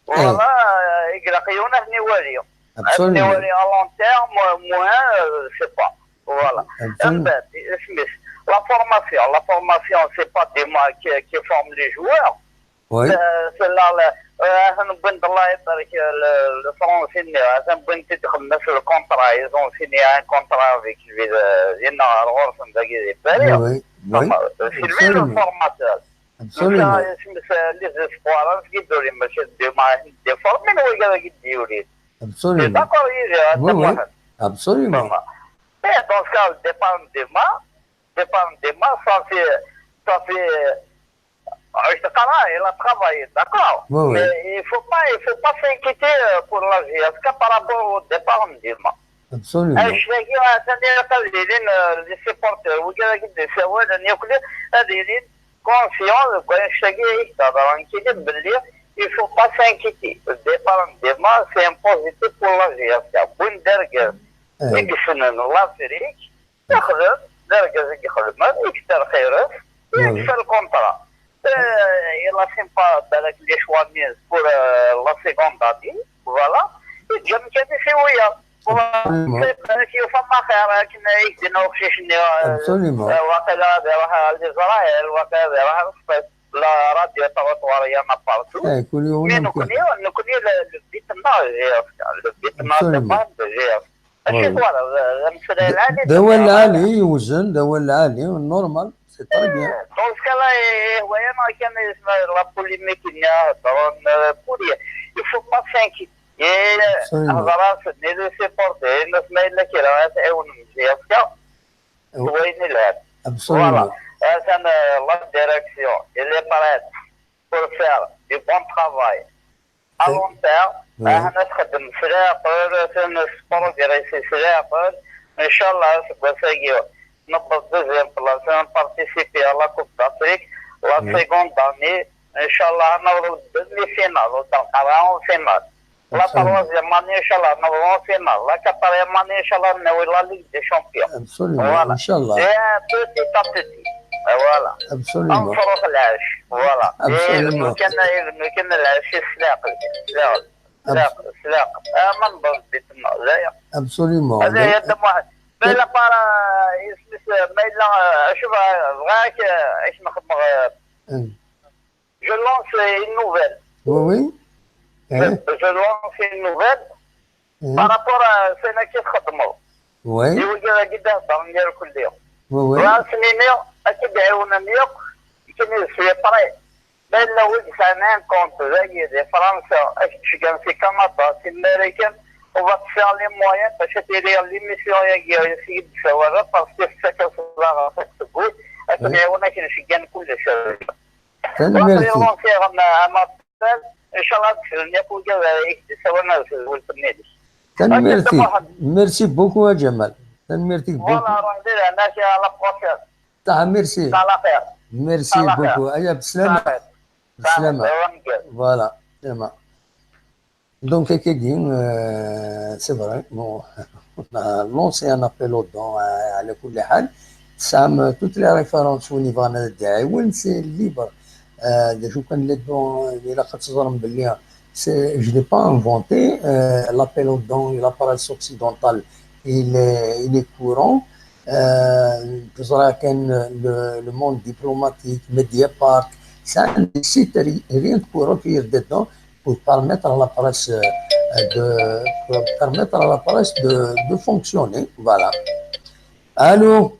Voilà, euh, i ilaq yiwen ad ten-iwali. Absolument. Ad ten-iwali à long terme, moyen, euh, je sais pas. Voilà. Absolument. Mbeɛd, isem-is, la formation, la formation, c'est pas Dima qui, qui forme les joueurs. Oui. Celle-là, atan wwin-d, Allah ibarek, le français-nni, atan wwin-t-id xedmen-as le contrat, ils ont signé un contrat avec lui, dinna ɣer ɣur-sen dagi di Paris. Oui, oui. C'est lui le formateur. Netta isem-is les espoirs, asgi d-uri mačči d dima déformé n wigad-agi d-yulin. Absolument. D'accord yid-i, a Dda Muḥend. Absolument. Et dans ce cas, le départ n dima, départ n dima, ça fait, ça fait, je te il a travaillé, d'accord. Oui, oui. Mais il faut pas, il faut pas s'inquiéter pour la J S K par rapport au départ n dima. Absolument. Anect-agi atan ilaq ad ilin les supporters, wigad-agi d-isawalen yakk ad ilin conscients deg wanect-agi i k-d-hedreɣ nekkini, belli il faut pas s'inquiéter. Le départ n dima, c'est un positif pour la J S K. Win d argaz i yessnen l'Afrique, yexdem, d argaz i ixedmen, yekter xir-is, yekfa le contrat. Il a sympa, balak, les choix mis pour la seconde année, voilà. Yeǧǧa amkan-is i wiyaḍ. Balak yufa ma xir akken i k-d-yenna uqcic-nni. Absolument. Waqila ad iruḥ ɣer Lezrael, waqila ad iruḥ ɣer Ṣṣif. La radio trottoir, il y en a partout. Eh, kul yiwen Mais amkan. Nekkni, nekkni le, le but-nneɣ J S K. Le but-nneɣ Absolument. Départ de J S K. Acu Oui. Twalaḍ, d ameslay lɛali. D awal lɛali, yewzen, d awal lɛali, normal, c'est très bien. Dans ce cas-là, eh, eh, waya kan la polémique-nni heddren, eh, pour rien. Il faut pas s'inquiéter. Eh, Absolument. Hḍer-asen, eh, les supporters, eh, ma yella kra, ad tɛiwnem J S K. Oui. Wayen ilhan. Absolument. Voilà. Atan, eh, la direction, elle est prête pour faire du bon travail. À long terme, Oui. Ahat ad txeddem s leɛqel, ad tprogresi s leɛqel. Ncallah aseggas-agi newweḍ deuxième place, ad nparticipi à la Coupe d'Afrique. La Oui. Seconde année, ncallah ad naweḍ demi-finale, ou d-nqerra en finale. La Absolument. Troisième année, ncallah ad naweḍ en finale. La quatrième année, ncallah ad nawi la Ligue des Champions. Absolument, Voilà. Inch'Allah. Et petit à petit. Et voilà. Absolument. Nfruḥ lɛac. Voilà. Absolument. Kan, kan lɛac s leɛqel. S leɛqel. S leɛqel. S leɛqel. Ah, ma nḍel bit-nneɣ. D aya. Absolument. Hada ya Dda Muḥend. Ma yella para, isem-is, ma yella, eh, acu bɣa, bɣa ak, eh, ak nxedmeɣ, eh, Mm. je lance une nouvelle. Oui, oui. Je, Eh, je lance une nouvelle eh, par rapport à celle-là qui txedmeḍ. oui, I wigad-agi d-heddren irkelli. oui, oui. Bɣiɣ ad sen-iniɣ, ad k-id-ɛiwnen yakk, akken i d suye prêt. Ma yella wi yesɛan un compte dagi di Fransa, ad k-d-ceggɛen si Kanada, si Marikan, on va te faire les moyens bac ad tili l'émission-agi i d-tessawaleḍ, parce que tettak-as daɣen s tewwurt, ad ten-iɛiwen ad k-n-ceggɛen kullec. Tanemmirt-ik. Waqil lansiɣ amaṭal, ncallah ad d-slen yakk wigad i k-d-issawalen ar tedwilt-nni. Tanemmirt-ik. Muḥend. Merci beaucoup, a Ǧamal. Tanemmirt-ik beaucoup. Voilà, ruḥ di leɛnaya, à la prochaine. Taha, merci. Ala xir. Merci Ala xir. Beaucoup. Aya, beslama. Salam. Beslama. Salam. Voilà, beslama. Donc, akkagi, euh, c'est vrai, bon, on a lancé un appel aux dons, euh, على كل حال. Tesɛam toutes les références, win yebɣan ad d-iɛiwen, c'est libre. Euh, d acu kan les dons, euh, ilaq ad teẓrem belli c'est, je l'ai pas inventé, euh, l'appel aux dons, la presse occidentale, il est, il est courant. Euh, teẓra kan le, le monde diplomatique, Mediapart, ça, c'est rien que pour recueillir des dons, pour permettre à la presse, euh, de, pour permettre à la presse de, de fonctionner. Voilà. Allô ?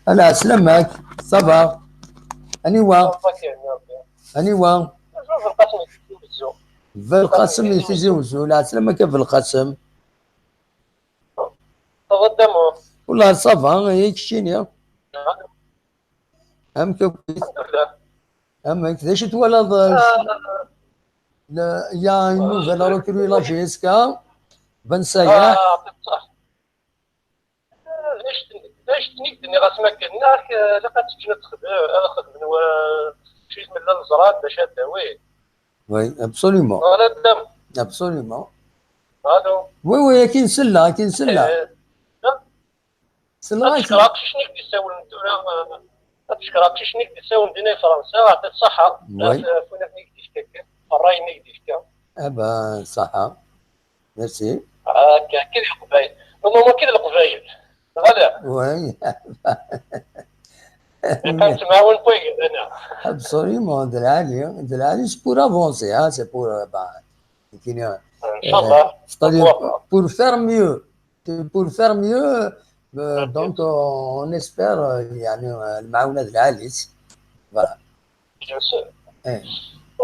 Allô, ça va ? Aniwa ? Aniwa ? Belqasem i Tizi Wezzu. Belqasem, la, slamma-k a Belqasem. Wallah, ça va, et keččini ? Amek akk? Amek, d acu twalaḍ, euh, la, il y a une nouvelle recrue la J S K, Ben Sayaḥ. D acu ten-, d acu ten-, i k-d-nniɣ asmi akken, nniɣ-ak, eh, ilaq ad teǧǧen ad texdem, ad xedmen wa-, acu i tmella neẓra, d acu ad d-awin. Oui, absolument. Voilà, dam. Absolument. Allô ? Oui, oui, akin selleɣ, akin selleɣ. Eh, selleɣ. Ad cekkreɣ aqcic-nni i k-d-issawlen tura, eh, ad cekkreɣ aqcic-nni i k-d-issawlen dinna i Fransa, yeɛṭi-k ṣṣeḥḥa. Oui. Ɣef, ɣef wayen i k-d-yefka, ṛṛay-nni i k-d-yefka. Ah ben, ṣṣeḥḥa. Merci. Akka, akka d Leqbayel. Normalement, akka d Leqbayel. Voilà. Oui. Ad temɛawen n wayed, ana. Absolument, d lɛali, d lɛali, c'est pour avancer, hein, c'est pour, euh, bah, c'est-à-dire, pour faire mieux, c'est pour faire mieux, euh, donc, euh, on espère, euh, يعني, euh, المعاونة d lɛali. Voilà. Bien sûr.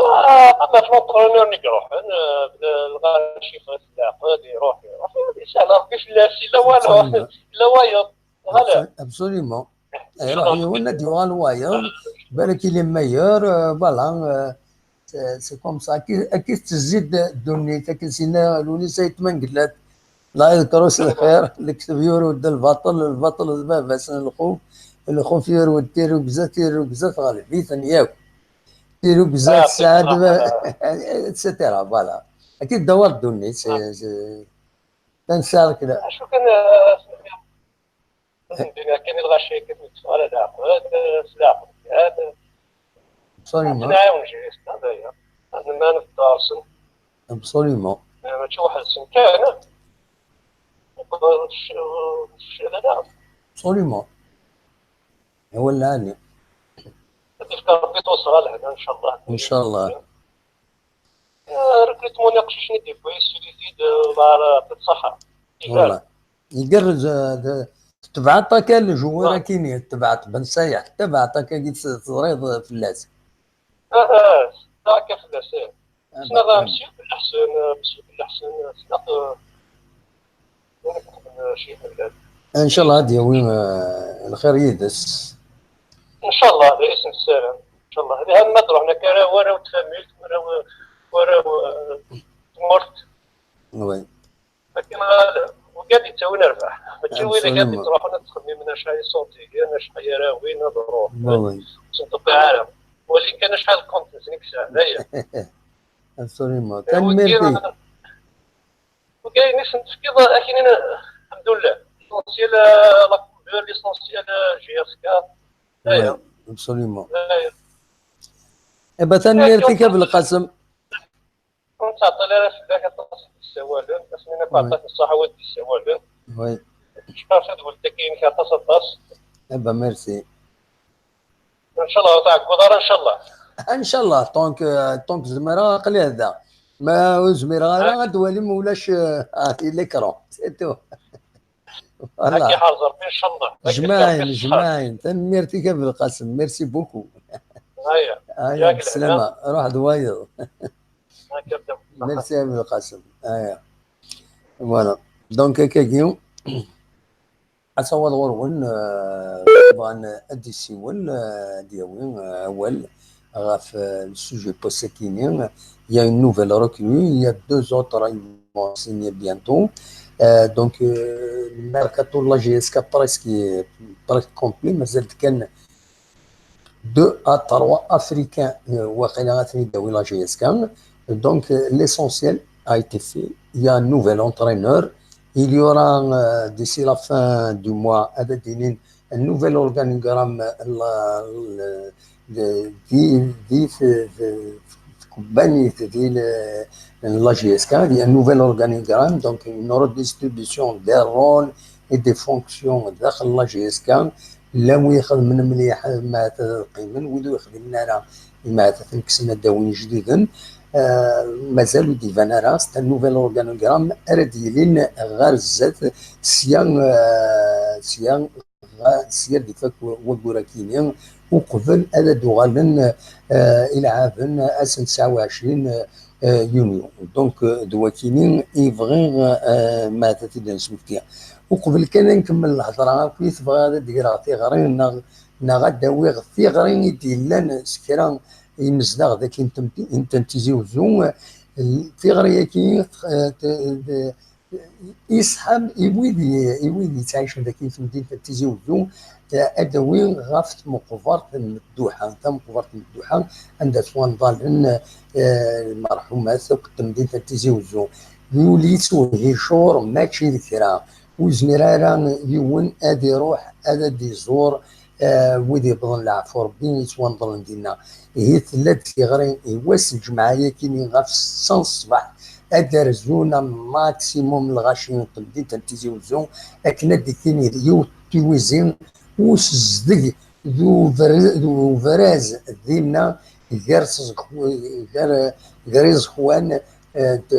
Ah, ma d l'entraîneur n iruḥen, euh, lɣaci xas leɛqed, iruḥ, iruḥ, yesɛa Rebbi fell-as, yella walu, yella wayeḍ. Voilà. Absolument. Iruḥ yiwen ad yuɣal wayeḍ, balak il est meilleur, euh, voilà, euh, c'est, c'est comme ça. Akken, akken tettezzi ddunit, akken s-yenna Lewnis Ayt Mengellat, la yeḍru s lxir, lekdeb yurew-d lbaṭel, lbaṭel d baba-s n lxuf, lxuf yurew-d tirrugza, tirrugza teɣleb-iten yakk. Tirrugza tesɛa-d, et cetera. Voilà. Akken d-dawar ddunit, c'est, c'est, tansa kra. Acu kan, euh, Ad ndin akken i lɣaci akken ur tteffeɣ ara leɛqed, s leɛqed kan. Absolument. Ad nɛawen jris-nneɣ daya. Ad nemɛen d-darsen. Absolument. Eh, mačči weḥd-sen kan. Absolument. Iwala ɛni. Ad yefk Rebbi tuṣṣa lehna, ncallah. Ncallah. Eh, recrutement n iqcicen i d-yewwi, yessuli-t-id, eh, ɣer, eh, ṣṣeḥḥa. Voilà. Igerrez, eh, d-, tebɛeḍ akka lejwar akini, tebɛeḍ Ben Sayeḥ, tebɛeḍ akka i teẓriḍ, eh, fell-as. Ah, ah, akka fell-as, eh. Ssneɣ, eh, Mesyu Belleḥsen, eh, Mesyu Belleḥsen, eh, ssneɣ, eh, Ncallah ad yawi, eh, lxir yid-s. Ncallah, d ayen nessaram. Ncallah. Diha ma d-ruḥen akka ara, warraw n tfamilt, warraw, warraw, eh, tmurt. Oui. Akken ara, wigad yettawin rrbeḥ. Mačči wid i d-ittruḥun ad ttxemmimen acḥal iṣurdiyen, acḥal ara awin, ad ruḥen. Oui, oui. Ur sen-tewqiɛ ara. Wali kan acḥal n compte-nsen i yesɛan, aya. Absolument. Eh, tanemmirt-ik. Wigi ayen i sen-tefkiḍ, akinin, alḥemdulillah. L'essentiel, euh, la couleur, l'essentiel, euh, J S K. Oui, absolument. Eh ben, tanemmirt-ik a Belqasem. Ur nettɛeṭṭil ara fell-ak aṭas i d-yessawalen, asmi akk aṭas n ṣṣaḥa wid d-yessawalen. Oui. Cukkeɣ tadwilt-agi-inek aṭas, aṭas. Eh ben, merci. Ncallah ur tɛegguḍ ara, ncallah. Ncallah, donc, euh, donc zemreɣ aql-i da. Ma ur zmireɣ ara, ad twalim ulac, euh, ah, l'écran, c'est tout. Voilà. Ad k-iḥrez Rebbi, ncallah. Jmaɛin, jmaɛin. Tanemmirt-ik a Belqasem. Merci beaucoup. Aya. Aya, yak bslama. Ruḥ d wayeḍ. Merci a Belqasem. Aya. Voilà. Donc, akkagi, ad taweḍ ɣur-wen, euh, bɣan ad d-yessiwel, euh, ad d-yawi, euh, awal ɣef, euh, le sujet post-akini. Il y a une nouvelle recrue, il y a deux autres, ils vont signer bientôt. Euh, donc, euh, le mercato de la J S K presque, presque complet, mazal-d kan deux à trois Africains, euh, waqila ad ten-id-tawi la J S K. Donc, euh, l'essentiel a été fait. Il y a un nouvel entraîneur. Il y aura, euh, d'ici la fin du mois, ad d-inin un nouvel organigramme, euh, la, le, le, di, di, di, di, di la J S K, il y a un nouvel organigramme, donc une redistribution des rôles et des fonctions daxel la J S K. Llan wid ixedmen mliḥ, ma ad qqimen, wid ur ixdimen ara, ma ad ten-kksen, ad d-awin jdiden. Euh, mazal ur d-iban ara, c'est un nouvel organigramme ara d-yilin ɣer zdat, sya, euh, sya, sya d-ifak waggur-akini, uqbel ad d-uɣalen, euh, ilɛaben ass n tesɛa u ɛecrin, euh, yunyu. Donc, euh, d wakini i bɣiɣ, euh, ma ad t-id-nesmekti. Uqbel kan ad nkemmel lhedra akkit, bɣiɣ ad d-greɣ tiɣri neɣ, neɣ ad d-awiɣ tiɣri i d-yellan s kra imezdaɣ daki n tem-, n Tizi Uzzu. Tiɣri-agi, eh, t-, t-, isḥam i wid i, i wid yettɛicen daki n temdint n Tizi Uzzu, eh, ad d-awi ɣef tmeqbert n Dduḥa, tameqbert n Dduḥa, anda ttwanḍalen, eh, lmerḥumat akk n temdint n Tizi Uzzu. Yuli-tt uhicur, mačči d kra. Ur yezmir ara yiwen ad iruḥ, ad, ad d-iẓur, eh, wid yewwḍen leɛfu Rebbi yettwanḍlen dinna. Ihi tella-d tiɣri i wass n lǧemɛa-yakini ɣef ssa n ṣṣbeḥ, ad d-rzun amaximum n lɣaci n temdint n Tizi Uzzu, akken ad d-tini yiwet n tiwizi usezdeg d uber-, d ubraz dinna gar tẓekw-, gar, gar iẓekwan, eh, d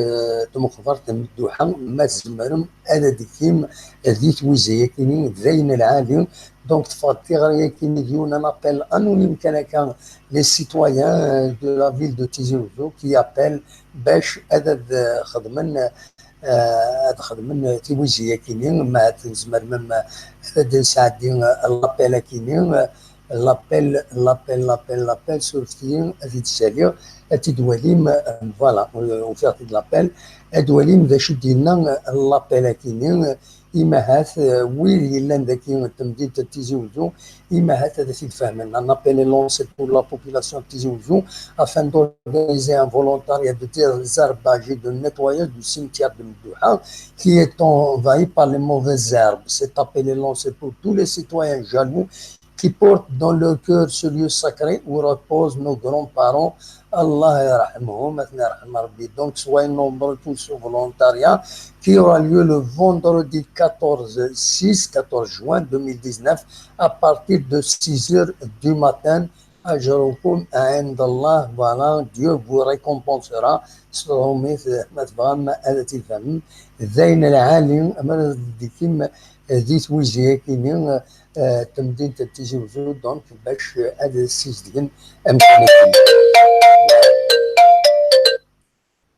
tmeqbert n Dduḥa, ma tzemrem ad d-tgim di twizi-yakini, d ayen lɛali. Donc, teffeɣ-d tiɣri-yakini d yiwen n appel anonyme kan akka, les citoyens, euh, de la ville de Tizi Ouzou qui appellent bac ad, ad xedmen, eh, ad xedmen tiwizi-yakini, ma ad nezmer même ad d-nesɛeddi, eh, l'appel-akini, eh, l'appel, l'appel, l'appel, l'appel, surfet-iyi, ad t-id-saliɣ, ad t-id-walim, eh, voilà, eh, ufiɣ-t-id l'appel, ad walim d acu d-yenna, eh, l'appel-akini, eh, imahat, eh, wid yellan daki n temdint n Tizi Ouzou, imahat ad t-id-fehmen. Un appel est lancé pour la population de Tizi Ouzou afin d'organiser un volontariat de désherbage et de nettoyage du cimetière de Mdouha qui est envahi par les mauvaises herbes. Cet appel est lancé pour tous les citoyens jaloux qui portent dans leur cœur ce lieu sacré où reposent nos grands-parents. Allah yarhamhum, ad ten-yerḥem Rebbi. Donc, soyez nombreux tous au volontariat qui aura lieu le vendredi quatorze six, quatorze juin deux mille dix-neuf, à partir de six heures du matin. Ajrukum indallah, voilà, Dieu vous récompensera. S tṛumit, ma tebɣam ad tifhamem, d ayen lɛali, ma d-, di tim-, di twizi-yakini, eh, temdint n Tizi Ouzou, donc, bac ad ssizdgen amkan-agi.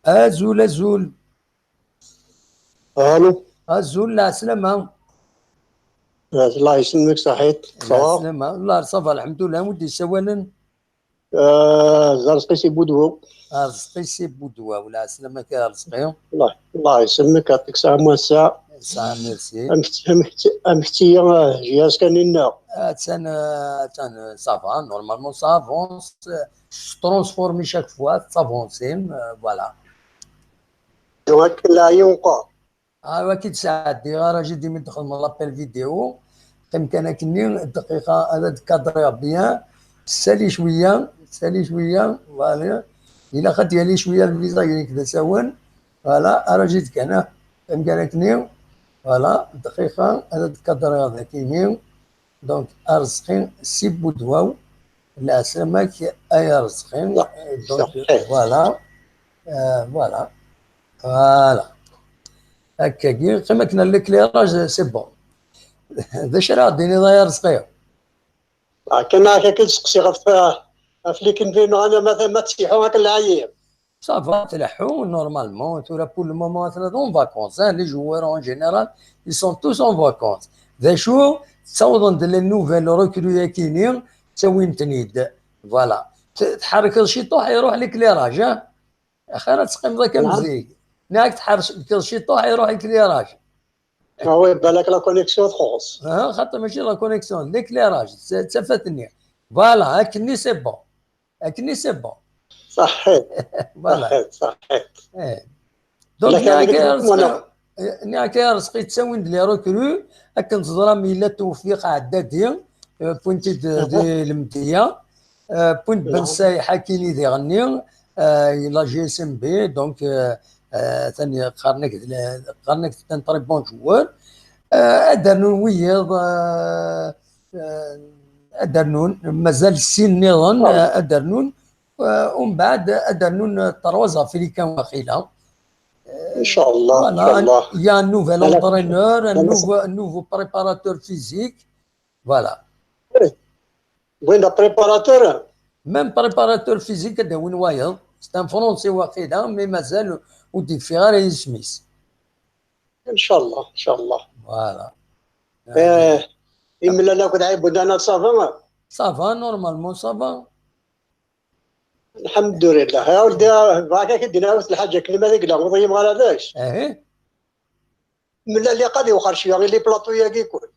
Azul, azul. Allô. Azul, lɛeslama. Allah yesselmek, saḥit. Ça va? Lɛeslama. Allah, ça va, lḥemdullah. Wi d-yessawalen? Euh, Arezqi si Boudou. Arezqi si Boudou, lɛeslama-k a Arezqi. Allah, Allah yesselmek, yeɛṭik ṣṣeḥḥa. Ça, merci. Amek, amek, amek, euh, J S kan inna? Attan, euh, attan, euh, ça va, normalement ça avance, euh, se transforme chaque fois, ça avance, euh, voilà. Donc, là, il y a encore. Ah, waki d-sɛeddiɣ, ara jidi mi d-xedmeɣ l'appel vidéo. Qqim kan akkenni, dqiqa, ad d-kadriɣ bien. Sali cwiya, sali cwiya, voilà. Ilaq ad d-yali cwiya lviza-inek d asawen. Voilà, ara jidi kan, ah. Qqim kan akkenni. Voilà, dqiqa, ad d-kadriɣ dakini. Donc, Arezqi si Boudou, lɛeslama-k ay Arezqi. Donc, voilà. Euh, voilà. Voilà. Akkagi, qqim akken l'éclairage, c'est bon. D acu ara ɣ-d-tiniḍ ay Arezqi? Akken akka i d-seqsiɣ ɣef, ɣef likenvi-nneɣ, ana ma, ma tseḥḥu akken lɛali. Ça va, tleḥḥu, normalement. Tura, pour le moment, atna en vacances, hein. Les joueurs, en général, ils sont tous en vacances. D acu, ttawḍen-d les nouvelles recrues-akini, ttawin-ten-id. Voilà. T-, tḥerrkeḍ ciṭuḥ, iruḥ l'éclairage, hein. Axir ad teqqimeḍ akka am zik. Nniɣ-ak tḥerrkeḍ ciṭuḥ, iruḥ l'éclairage. Ah oui, balak la connexion txuṣ. Ah, xaṭer mačči la connexion, l'éclairage, d ta-, d tafat-nni. Voilà, akkenni c'est bon. Akkenni c'est bon. Saḥḥit. Voilà. Saḥḥit, saḥḥit. Eh. Donc, nniɣ-ak ay Arezqi, eh, nniɣ-ak ay Arezqi ttawin-d les recrues, akken teẓram yella Tewfiq Ɛeddadi, euh, pointé de, de Lemdeyya, euh, point Ben Saï Hakini diɣenni, euh, la G S M B, donc, euh, euh, tani qqaren-ak d la, qqaren-ak d un très bon joueur. Euh, ad d-rnun wiyiḍ, euh, euh, ad d-rnun, mazal sin nniḍen, euh, ad d-rnun, euh, umbeɛd ad d-rnun, euh, trois Africains waqila. Inchallah, voilà, inchallah. Il y a un nouvel entraîneur, un nouveau, un nouveau préparateur physique. Voilà. Oui. Win d préparateur? Même préparateur physique, ad d-awin wayeḍ. C'est un Français waqila, mais mazal ur d-yeffiɣ ara yisem-is. Inchallah, inchallah. Voilà. Eh, imlal akked Ɛibudana, ça va? Ça va, normalement, ça va. Lḥemdulillah. Ya weldi, bɣiɣ ad k-id-nɛawed lḥaǧa, akken ma d-yegla, ur yi-mɣar ad ečč. Ahi. Mlal iqad iwxer cwiya, i les plateaux-yagi kul.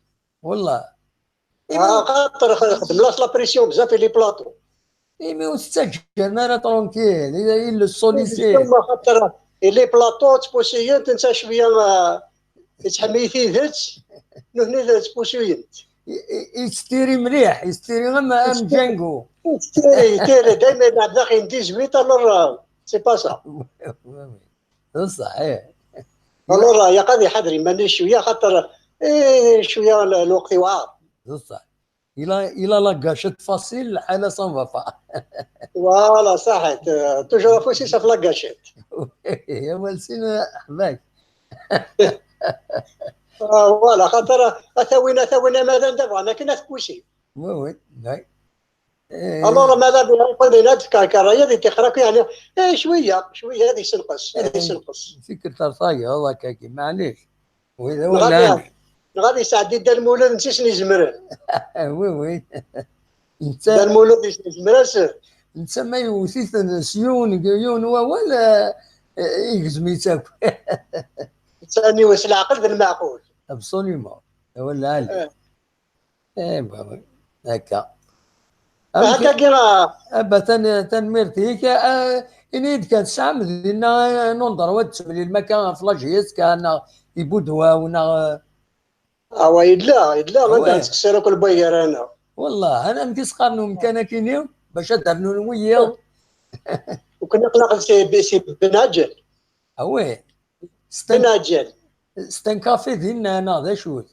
Wallah. Ah, xaṭer xedmen-as la pression bzaf i les plateaux. Imi ur tettaǧǧaren ara tranquille, il, il le sollicite. Justement, xaṭer i les plateaux ttpusiyen-t, netta cwiya, ah, yettḥemmil tidet, nutni d ttpusiyen-t. I, i, yettiri mliḥ, yettiri am, am Django. Yettiri, yettiri, dayma yelɛeb daxel n dix-huit, alors, ah, c'est pas ça. Oui, oui. D ṣṣeḥ, ih. Alors, ah, yaq ad iḥader iman-is cwiya, xaṭer, eh, cwiya l-, lweqt iwɛer. D ṣṣeḥ. Il a, il a la gâchette facile, الحالة ça ne va pas. Voilà, صحيت. آه، toujours افوسي في la gâchette. يا والسين حباك. آه، voilà، خاطر اتاوينا اتاوينا ماذا ندبغ انا كنا تكوشي. Oui, oui, oui. Alors ماذا بينا يقول لنا تكاكا رايا دي تخرك يعني، ايه، شويه شويه هذه سنقص هذه سنقص. فكرة رصاية والله كاكي، معليش. وإذا غادي ولا غادي يسعدي دا المولد نسيس نزمرن. Oui, oui. انت دا المولد نسيس نزمرن. انت ما يوثيث سيون يون ولا، آه، يجزم يتاك. ثاني وس العقل ذا المعقول. Absolument. ولا علي. آه. ايه بابا. هكا. هكا كي راه ابا تن تنميرتيك، آه، اني كان سام دينا ننظر وتسملي المكان في لاجيس كان يبودوا ونا. اوا يدلا يدلا ما واه. دانت كسيرو كل بير انا. والله انا مكيس قارنو مكان كيني باش ادرنو نويا. وكنا قلنا سي سي بناجل. اوي. ستن بناجل. ستن كافي دينا انا ذا شوت.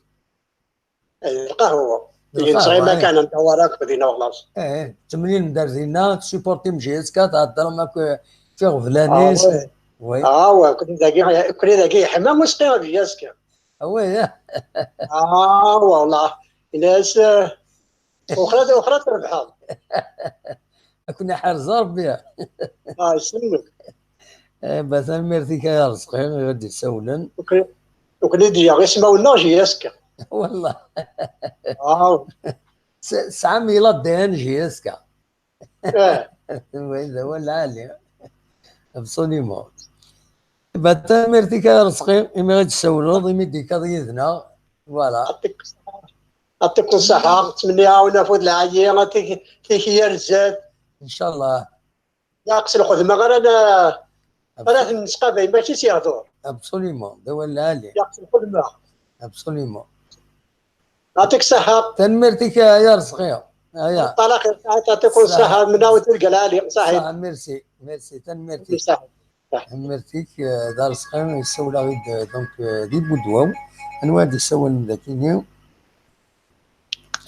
القهوه. القهوة، ينصغي ما إيه. كان انت وراك بدينا خلاص. ايه، تمرين مدار دينا، تسيبورتي مجيز كا، تهضر معاك في غفلانيس. آه، وي. وي. اه وي، كنت داكي كنت داكي حما مستوى ديالك. اوي. اه والله. الناس، آه، اخرى اخرى تربحها. كنا حارز ربي. اه يسلمك. ايه، بس الميرتي كا يا رزقي غادي يسولن. وكني وكني ديا غير سماو لنا جي اس كا. والله. اه. س- سعام يلا دي ان جي اس كا. اه. وين هو العالي. ابسوليمون. بعد الميرتي كا يا رزقي، امي غادي تسولد، امي ديكا يدنا. فوالا. يعطيك الصحة. يعطيكم الصحة، نتمنى يعاونا فوت العالي، تيك تيك هي الزاد. ان شاء الله. ناقص الخدمة غير انا، انا نسقى ماشي سي هضور. ابسوليمون، دوا العالي. ناقص الخدمة. ابسوليمون. يعطيك الصحة. تنميرتك يا رزقي. هيا. طلع خير، يعطيكم الصحة، من ناوي تلقى العالي، صحيح. صح، ميرسي، ميرسي، تنميرتك. صحيح. تنميرتك، آه، دار سخير، يسول غيد، آه، دونك، آه، دي بودواو. انوا غادي يسول من ذاكيني.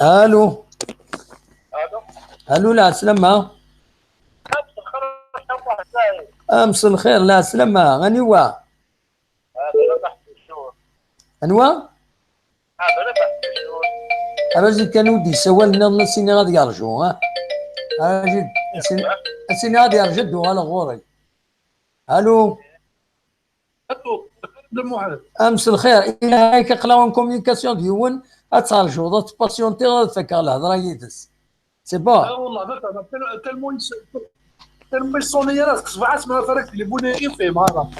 الو. الو، العسلامة. امس الخير، العسلامة، غنيوا. انوا؟ راجل كان ودي يسوال لنا، سيني غادي يرجو، ها؟ راجل، سيني، سيني غادي يرجو، دو على غوري. الو. امس الخير، الى هيك قلاون كوميونيكاسيون ديون، اترجو، تباسيونتي، غادي تفكر الهضره يدس. سي بون. اه والله ما فاهم. تل- تلمو يس- تلمو يصوني راسك صباح اسمها فرق اللي بوني يفهم هذا.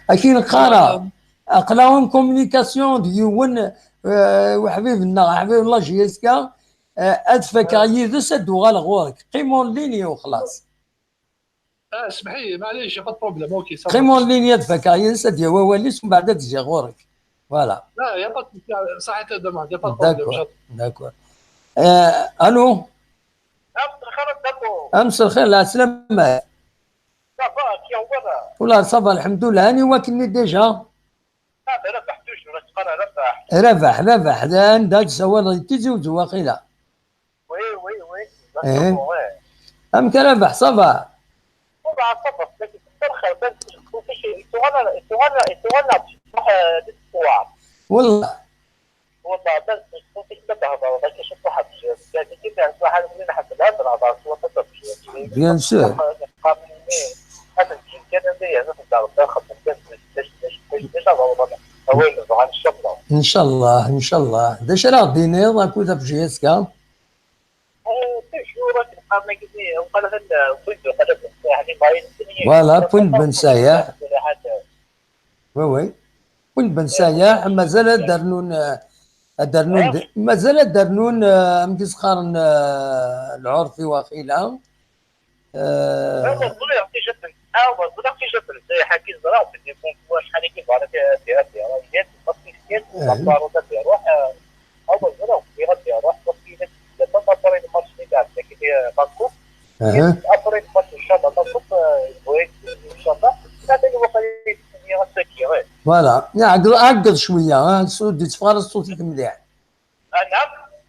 اكي نقرا. اقلاهم كوميونيكاسيون ديون، آه، وحبيبنا، حبيب الله جيسكا، آه، ادفك يدس ادوغال غورك، قيمون ليني وخلاص. اه اسمحي معليش، با بروبليم، اوكي صافي. قيمون ليني ادفك يدس اديا وواليس ومن بعد تجي غورك. فوالا. لا يا با، صحيت هذا ما، يا با بروبليم. داكور، داكور. آه، الو. امس الخير، العسلامة. صافا، كي هو؟ والله صافا، الحمد لله، هاني واكلني ديجا. ربح توجور، تقرا ربح. ربح، ربح، هذا عندها تسوى تيزي وزو واقيلا. وي، وي، وي. إيه. وي. أم كان ربح، صافا. والله صافا، لكن ترخى، بس كيفاش يتوغل، يتوغل، يتوغل بصح للسوار. والله. والله بس كنت تبهضر، ما كاينش واحد الجهاز، يعني كيف يعني واحد اللي نحب الهضره، هضره سوا ما تفهمش. بيان سور. ان شاء الله، ان شاء الله. داش راه دينير راك وذا في جي اس كا؟ فوالا، بوين بن سايح. وي وي. بوين بن سايح، مازال درنون، درنون، مازال درنون، آه، مكيس قارن، آه، العرفي واخيلا. آه، هذا الظل يعطي جبل. هذا الظل يعطي جبل. زي حكي الزراعة، اللي يكون هو شحال يجيب على فيها، فيها، فيها. يجي، يجي، يجي، يروح، آه، هو الظل يغطي، يروح، يغطي، يغطي. لما ما طري الماتش اللي قاعد، لكن هي ماتش. أها. أفريقيا إن شاء الله، ماتش، آه، الكويت إن شاء الله. هذا اللي هو قليل، هي غتسكي، غير. فوالا، عقل، عقل شوية، ها، الصوت، دي تفارس صوتك مليح. آه، نعم.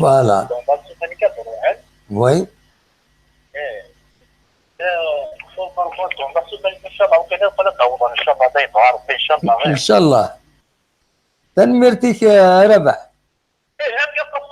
Voilà. Oui. Eh, تصور مرة كنت عند السلطان إن شاء الله، وكان يقول لك أوضح إن شاء الله، ما يبغى ربي إن شاء الله. إن شاء الله. Tanemmirt-ik, eh, a Rabaḥ. إيه، هذه القصة.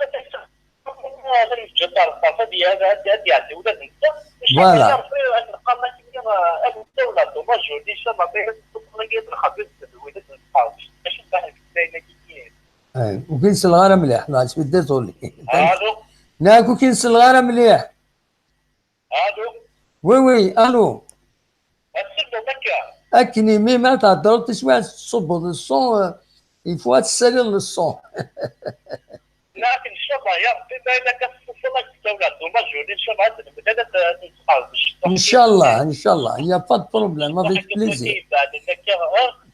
هذا الجدار الطرف، هذه، هذا، هذه، هذه يعطي ولاد النساء. إن شاء الله. Voilà. يعرف، آه، أن القرن كبير، آه، أن الدولة دوماج، إن شاء الله، ما يصدق لك يدخل في الولاد النساء. إيش الفرق بين الاثنين؟ إيه، وكاين سلغارة مليح، لا، je suis désolé. ألو. ناكو كاين سلغارة مليح. ألو. Oui, oui, ألو. السلو مكة. أكني مي ما تهضر، تسمع الصوت، الصون، آه، il faut تسالي الصون. لكن إن شاء الله يا ربي، ما إلا كان الصلاة تستولى الدوماج، إن شاء الله هذا المدى نتقابل. إن شاء الله، إن شاء الله. Il y a pas de problème, avec plaisir.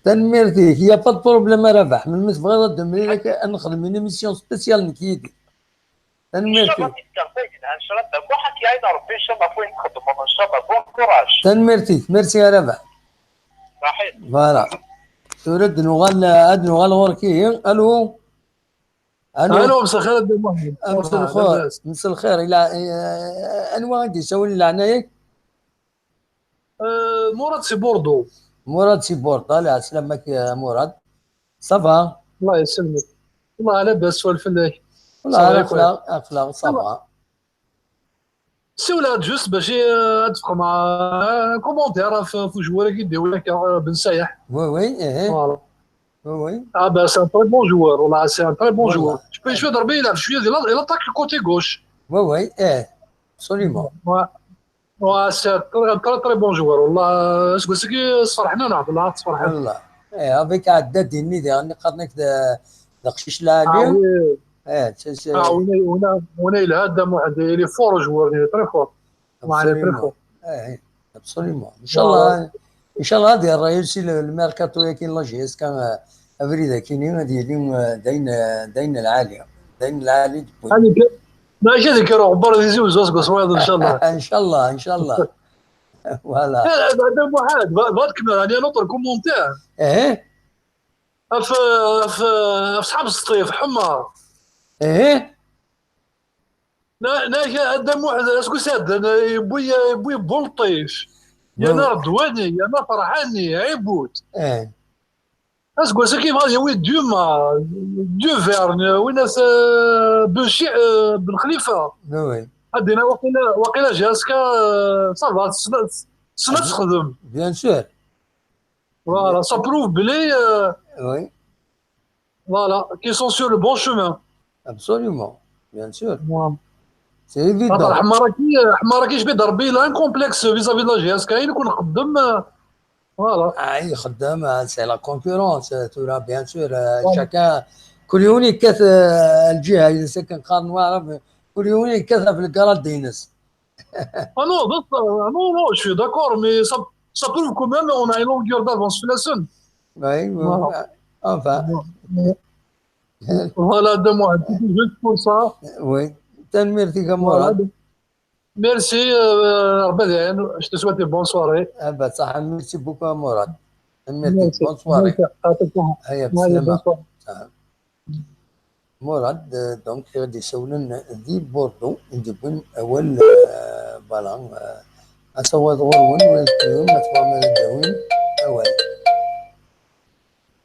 Tanemmirt-ik, il y a pas de problème a Rabaḥ. Melmi tebɣiḍ ad d-temlil akka, ad nexdem une émission spéciale nekk yid-k. Tanemmirt-ik. إن شاء الله تتكفى، إن شاء الله. Bon, حكي عين ربي، إن شاء الله وين تخدموا، إن شاء الله. Bon courage. Tanemmirt-ik, merci a Rabaḥ. Voilà. Tura ad nuɣal, ad nuɣal ɣur-k ihi. Allô? Allô? Allô, مساء الخير a Dda Muḥend. مساء الخير. مساء الخير. إلا, eh, anwa i d-isawlen leɛnaya-k? Euh, Murad si Bordeaux. Murad si Bordeaux, lɛeslama-k a Murad. Ça va? الله يسلمك. والله على بس سؤال فلاك. والله السلام عليكم. Aql-aɣ, aql-aɣ, ça va. Siwleɣ-d juste باش, euh, ad d-fkeɣ un commentaire ɣef, ɣef ujwar-agi d-iwala akka, euh, Ben Sayeḥ. Oui, oui, eh, eh. Voilà. Oui, oui. Ah ben, c'est un très bon joueur. Voilà, c'est un très bon joueur. Je peux, je peux dire, il a, il attaque le côté gauche. Oui, oui, eh, absolument. Ouais. Ouais, c'est un très, très, très bon joueur. والله, aseggas-agi sferḥen-aneɣ, والله sferḥen. والله. Eh, avec Addad-nni diɣen, qqaren-ak d, d aqcic lɛali. Ah oui. Eh, c'est, c'est... Ah, winna, winna, winna yelha Dda Muḥend, il est fort joueur, il est très fort. Ouais, il est très fort. Eh, eh, absolument. إن شاء الله, إن شاء الله هذه الرئيس le, le mercato-agi n la J S K, eh, abrid-agi-nni ad yili, eh, d ayen, eh, d ayen lɛali. D ayen lɛali d win. هذه ك-, ماشي هذيك راه غبار ديزي وزوز كوسويض إن شاء الله. إن شاء الله، إن شاء الله. Voilà. لا، لا، بعدا محال، ب-، بغيت نكمل، يعني، un autre commentaire. إيه. في، في، في صحاب السطيف، حمار. إيه. نا، نا، هذا محال، اسكو سي هذا، نا، يبوي، يبوي بولطيش. يا نا رضواني، يا نا فرحاني، عيبوت. إيه. Aseggas-agi yebɣa ad yawi Duma, Duverne, winna, euh, Ben Chi-, euh, Ben Khalifa. Oui, oui. Ad d-iniɣ waqila, waqila J S K, euh, ça va, tessna, tessna ad texdem. Bien sûr. Voilà, ça prouve belli, euh, oui, voilà, qu'ils sont sur le bon chemin. Absolument, bien sûr. Voilà. C'est évident. Xaṭer Ḥemmar-agi, Ḥemmar-agi, je vais dire, il a un complexe vis-à-vis de la J S K, il يكون خدم, euh, Voilà. Ah, ixeddem, ah, c'est la concurrence, euh, tura, bien sûr, euh, chacun, كل يوم يكث, euh, الجهة, إذا كان قارن واعرف, كل يوم يكث في الكرات دينس. Ah non, non, non, non, je suis d'accord, mais ça, ça prouve quand même on a une longueur d'avance في السن. Oui, oui, oui. Enfin. Voilà, deux mois, juste pour ça. Oui. Tanemmirt-ik a Murad. Merci, euh, Rebbi ad iɛin. Je te souhaite une bonne soirée. Ah bah, ça, merci beaucoup, Mourad. Merci. Bonne soirée. Merci. Allez, bonne soirée. Mourad, euh, donc, i ɣ-d-isawlen di Bordeaux, i d-yewwin awal, euh, voilà, euh, asawaḍ ɣur-wen, wa yettum, ma tebɣam ad d-tawim awal.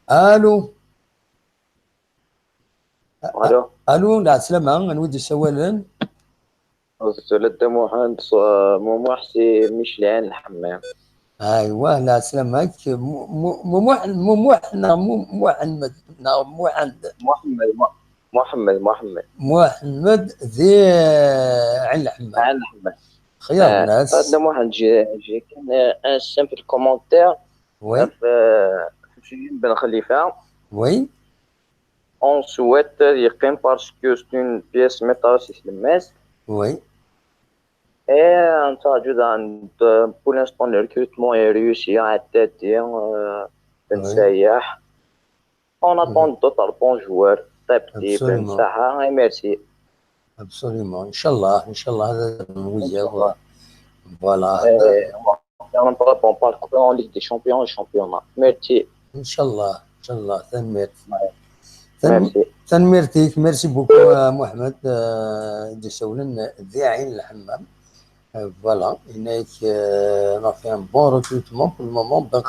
Allô? Allô? Allô, lɛeslama, anwa i d-isawalen? Azul a Dda Muḥend, s-, Mumuḥ si Micli Ɛin Lḥemmam. Aywa, lɛeslama-k, Mu-, Mu-, Mumuḥ, Mumuḥ neɣ Mu-, Muḥemmed neɣ Muḥend? Muḥemmed, Mu-, Muḥemmed, Muḥemmed. Muḥemmed di, eh, Ɛin Lḥemmam. Ɛin Lḥemmam. Xyar nnas. A Dda Muḥend, j'ai, j'ai qu'un, euh, un simple commentaire. Oui. Ɣef, euh, Ḥemciyin Ben Xalifa. Oui. on souhaite ad yeqqim parce que c'est une pièce maîtresse i tlemmast. Oui. Et on s'ajude, pour l'instant, le recrutement est réussi à tête. Euh, Oui. On attend d'autres bons joueurs. Ṭib ṭib, Absolument. Saha, et merci. Absolument. Inch'Allah, Inch'Allah, euh, oui, Inch'Allah. Voilà. Euh, on va faire un très bon parcours en Ligue des Champions et championnat. Merci. Inch'Allah, Inch'Allah, tanemmirt. Ouais. Tan- Merci. Tanemmirt-ik, merci beaucoup, euh, Mohamed, euh, d-isawlen d Ain Lhammam. Euh, voilà, il n'est que, euh, on a fait un bon recrutement pour le moment, donc,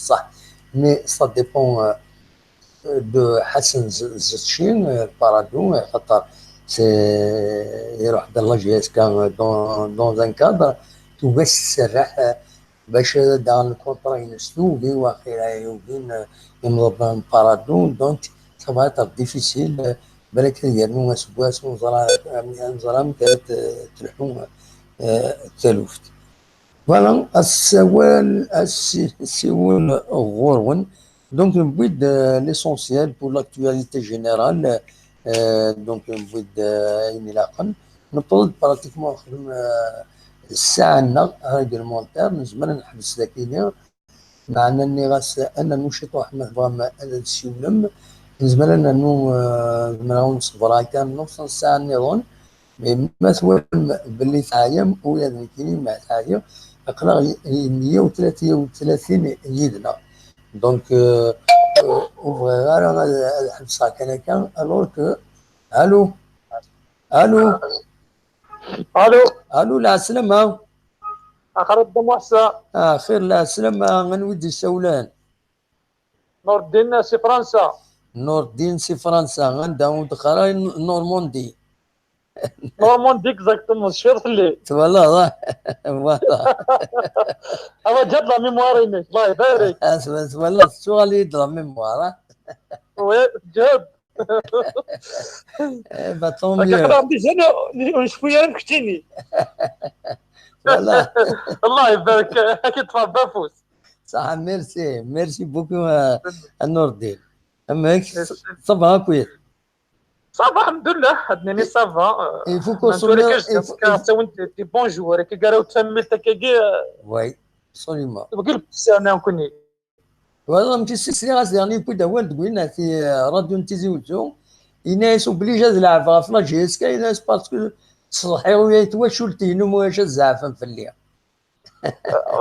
ça, mais ça dépend, euh, de Hassan Z- Zetchi, euh, Paradou, euh, خاطر c'est, il a la J S K dans, dans un cadre, tout va se serrer, euh, باش هذا الكونترا ينسلو وكاين واخيرا يوكين يمضى بان بارادو. Donc ça va être difficile. بالك يرنو اسبواس ونزرا نزرا مكانت تلحو التلوفت. Voilà, السوال السيول غورون. Donc نبويد l'essentiel pour l'actualité générale. Donc نبويد ayen ilaqen. نبويد pratiquement نخدم الساعة-nneɣ réglementaire, نزمر نحبس ذاكيني. مع أنني غاس أنا نمشي طوح ما تبغى ما أنا نسيولم. نزمر أنا نو، آه، نزمر نصبر هكا نص ساعة نيرون. Mais ما تولم باللي تعيم ولا ذاكيني ما تعيم. أقرأ مية وثلاثة وثلاثين يدنا. Donc, euh, euh, وبغي غير أنا الحبس هكا هكا، alors que، ألو. ألو. ألو. ألو، العسلامة. أخر الدم وحسة. آه، خير، العسلامة، من وين يسولان؟ نور الدين سي فرنسا. نور الدين سي فرنسا، غندا ودخرا نورموندي. نورموندي، exactement، شير اللي. Voilà، voilà. هذا جاب la mémoire هناك، الله يبارك. Voilà، سوالي de la mémoire. Oui، جاب. Eh ben, tant هكا mieux. خلاص، ديجا ن-، ن-، شوية نكتيني. Voilà. الله يبارك، هاكي تفضل فوز. صح، merci. Merci beaucoup, euh, à Nourdine. أمك، ça va, كويس؟ Ça va، الحمد لله، هاد نيني ça va. Il faut ما consommer, نتوريكاش il faut- كاع، حتى وانت دي بون جوار، كي قالوا تميل تاكاكي، Oui, absolument. وقول بس أنا كوني. Voilà, ماشي سي سي غاس ديرني كود هو تقول في راديو تيزي وزو. إناس obligé هاد لعب في la J S K، إناس parce que تصلحي ويا تواشلتي نمو واش الزعفان في الليل.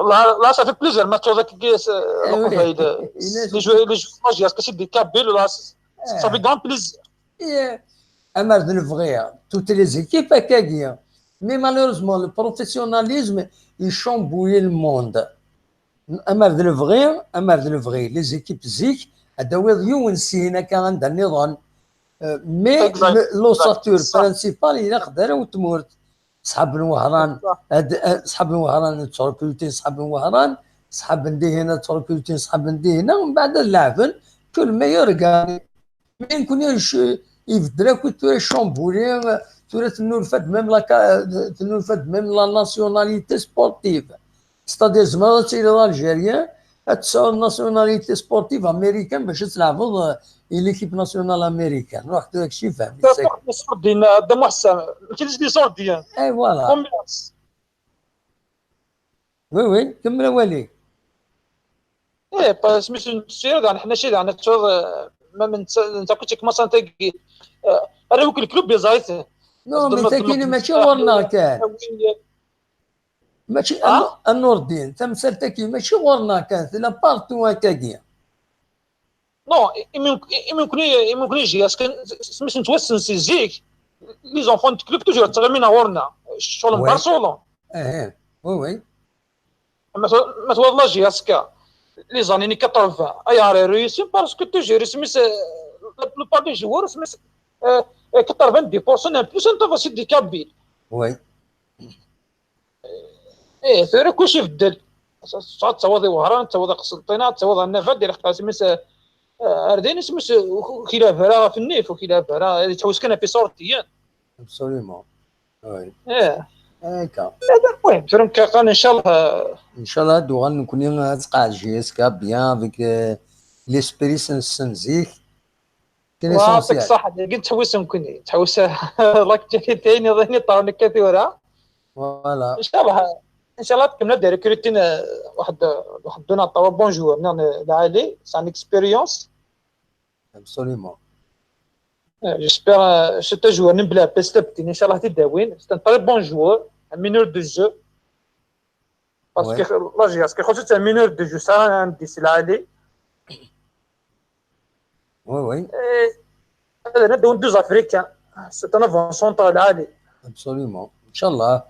لا، لا، ça fait plaisir، ما تشوف كي oui. لي جو، لي جو ماجياس كسي دي كابيل، لا، ça fait grand plaisir. إيه. أمر د الفغير، toutes les équipes هكاكيا. Mais malheureusement, le professionnalisme, il chamboule le monde. أمر د الفغير، أمر د الفغير، les équipes zik، هذا ويض يون سين هكا عند النظام. Euh, mais Exact. le- l'ossature صح. principale، إلا خدر وتمورت. صحاب الوهران، صح. هاد، آه، صحاب الوهران تركلتين، صحاب الوهران، صحاب ندي هنا تركلتين، صحاب ندي هنا، ومن بعد لعبن كل ما يرقى. Mais نكون يش-، يبدل كنت شامبولي، ثورة النور فد même la ca-، النور فد même la nationalité sportive. C'est-à-dire زعما تيلي l'Algérien، تسعى la nationalité sportive américaine باش تلعبوا l'équipe nationale américaine. روح داك الشيء فاهم. نصر الدين، هذا محسن، ماشي دي نصر الدين. اي voilà. كوميرس. Oui, oui, كمل والي. ايه، با سميتو نسير، دان حنا شي، دان تشوف، ما من س-، انت كنت كما سانتي، آه، انا وكل كلوب بيزايت. Non, mais تاكيني ماشي غورنا كان. ماشي آه؟ أنو-، النور الدين، تمثال تاكي ماشي غورنا كان، c'est la partout هكاكيا. نو، يمكن، يمكن، يمكن يجي، اسكو سميتو نتوسن سي زيك، لي زونفون دو كلوب توجور تغمينا غورنا، شغل وي. برشلونة. ايه، oui, oui. ما تو-، ما تو والله جي اسكا. لي زاني quatre-vingts، اي ار ريسي، باسكو توجور سميت، لا بلوبار دي جوار سميت، آه، quatre-vingt-dix pour cent، ان بلوس انت فاسي دي كابيل. Oui. ايه، ثورة كلشي يبدل. ص-، ص-، تصاوض وهران، تصاوض قسنطينة، تصاوض النفا، دير خلاص، مس-، آه، اردين اسمس، وكيلا فرا في النيف، وكيلا فرا، هذه تحوس كان في صورتيا. Absolument. Oui. ايه. هكا. هذا المهم، فرنك قال ان شاء الله. ان شاء الله دوغان نكوني غتقع جي اس كا bien avec, euh, l'esprit سن سن زيك. كاين ويعطيك ليسونسيال. الصحة، دايما تحوس نكوني، تحوس. لاكتيفيتي ني ضيني طار نكا ثورة. فوالا. إن شاء الله، إن شاء الله تكمل هاد ريكروتين، آه، واحد، واحد دونا طوا بون جوور، نعم، العالي، سان اكسبيريونس. ابسوليومون. جيسبر، آه، سي ان جوور نبلا بيستبتين، إن شاء الله تداوين، سي ان تري بون جوور، ان مينور دو جو. باسكو لا جي اس كي خصو تاع مينور دو جو، سا عندي سي العالي. وي وي. إيه، هذا ندون دوز افريكان. سي ان افون سونترال عالي. ابسوليومون، ان شاء الله.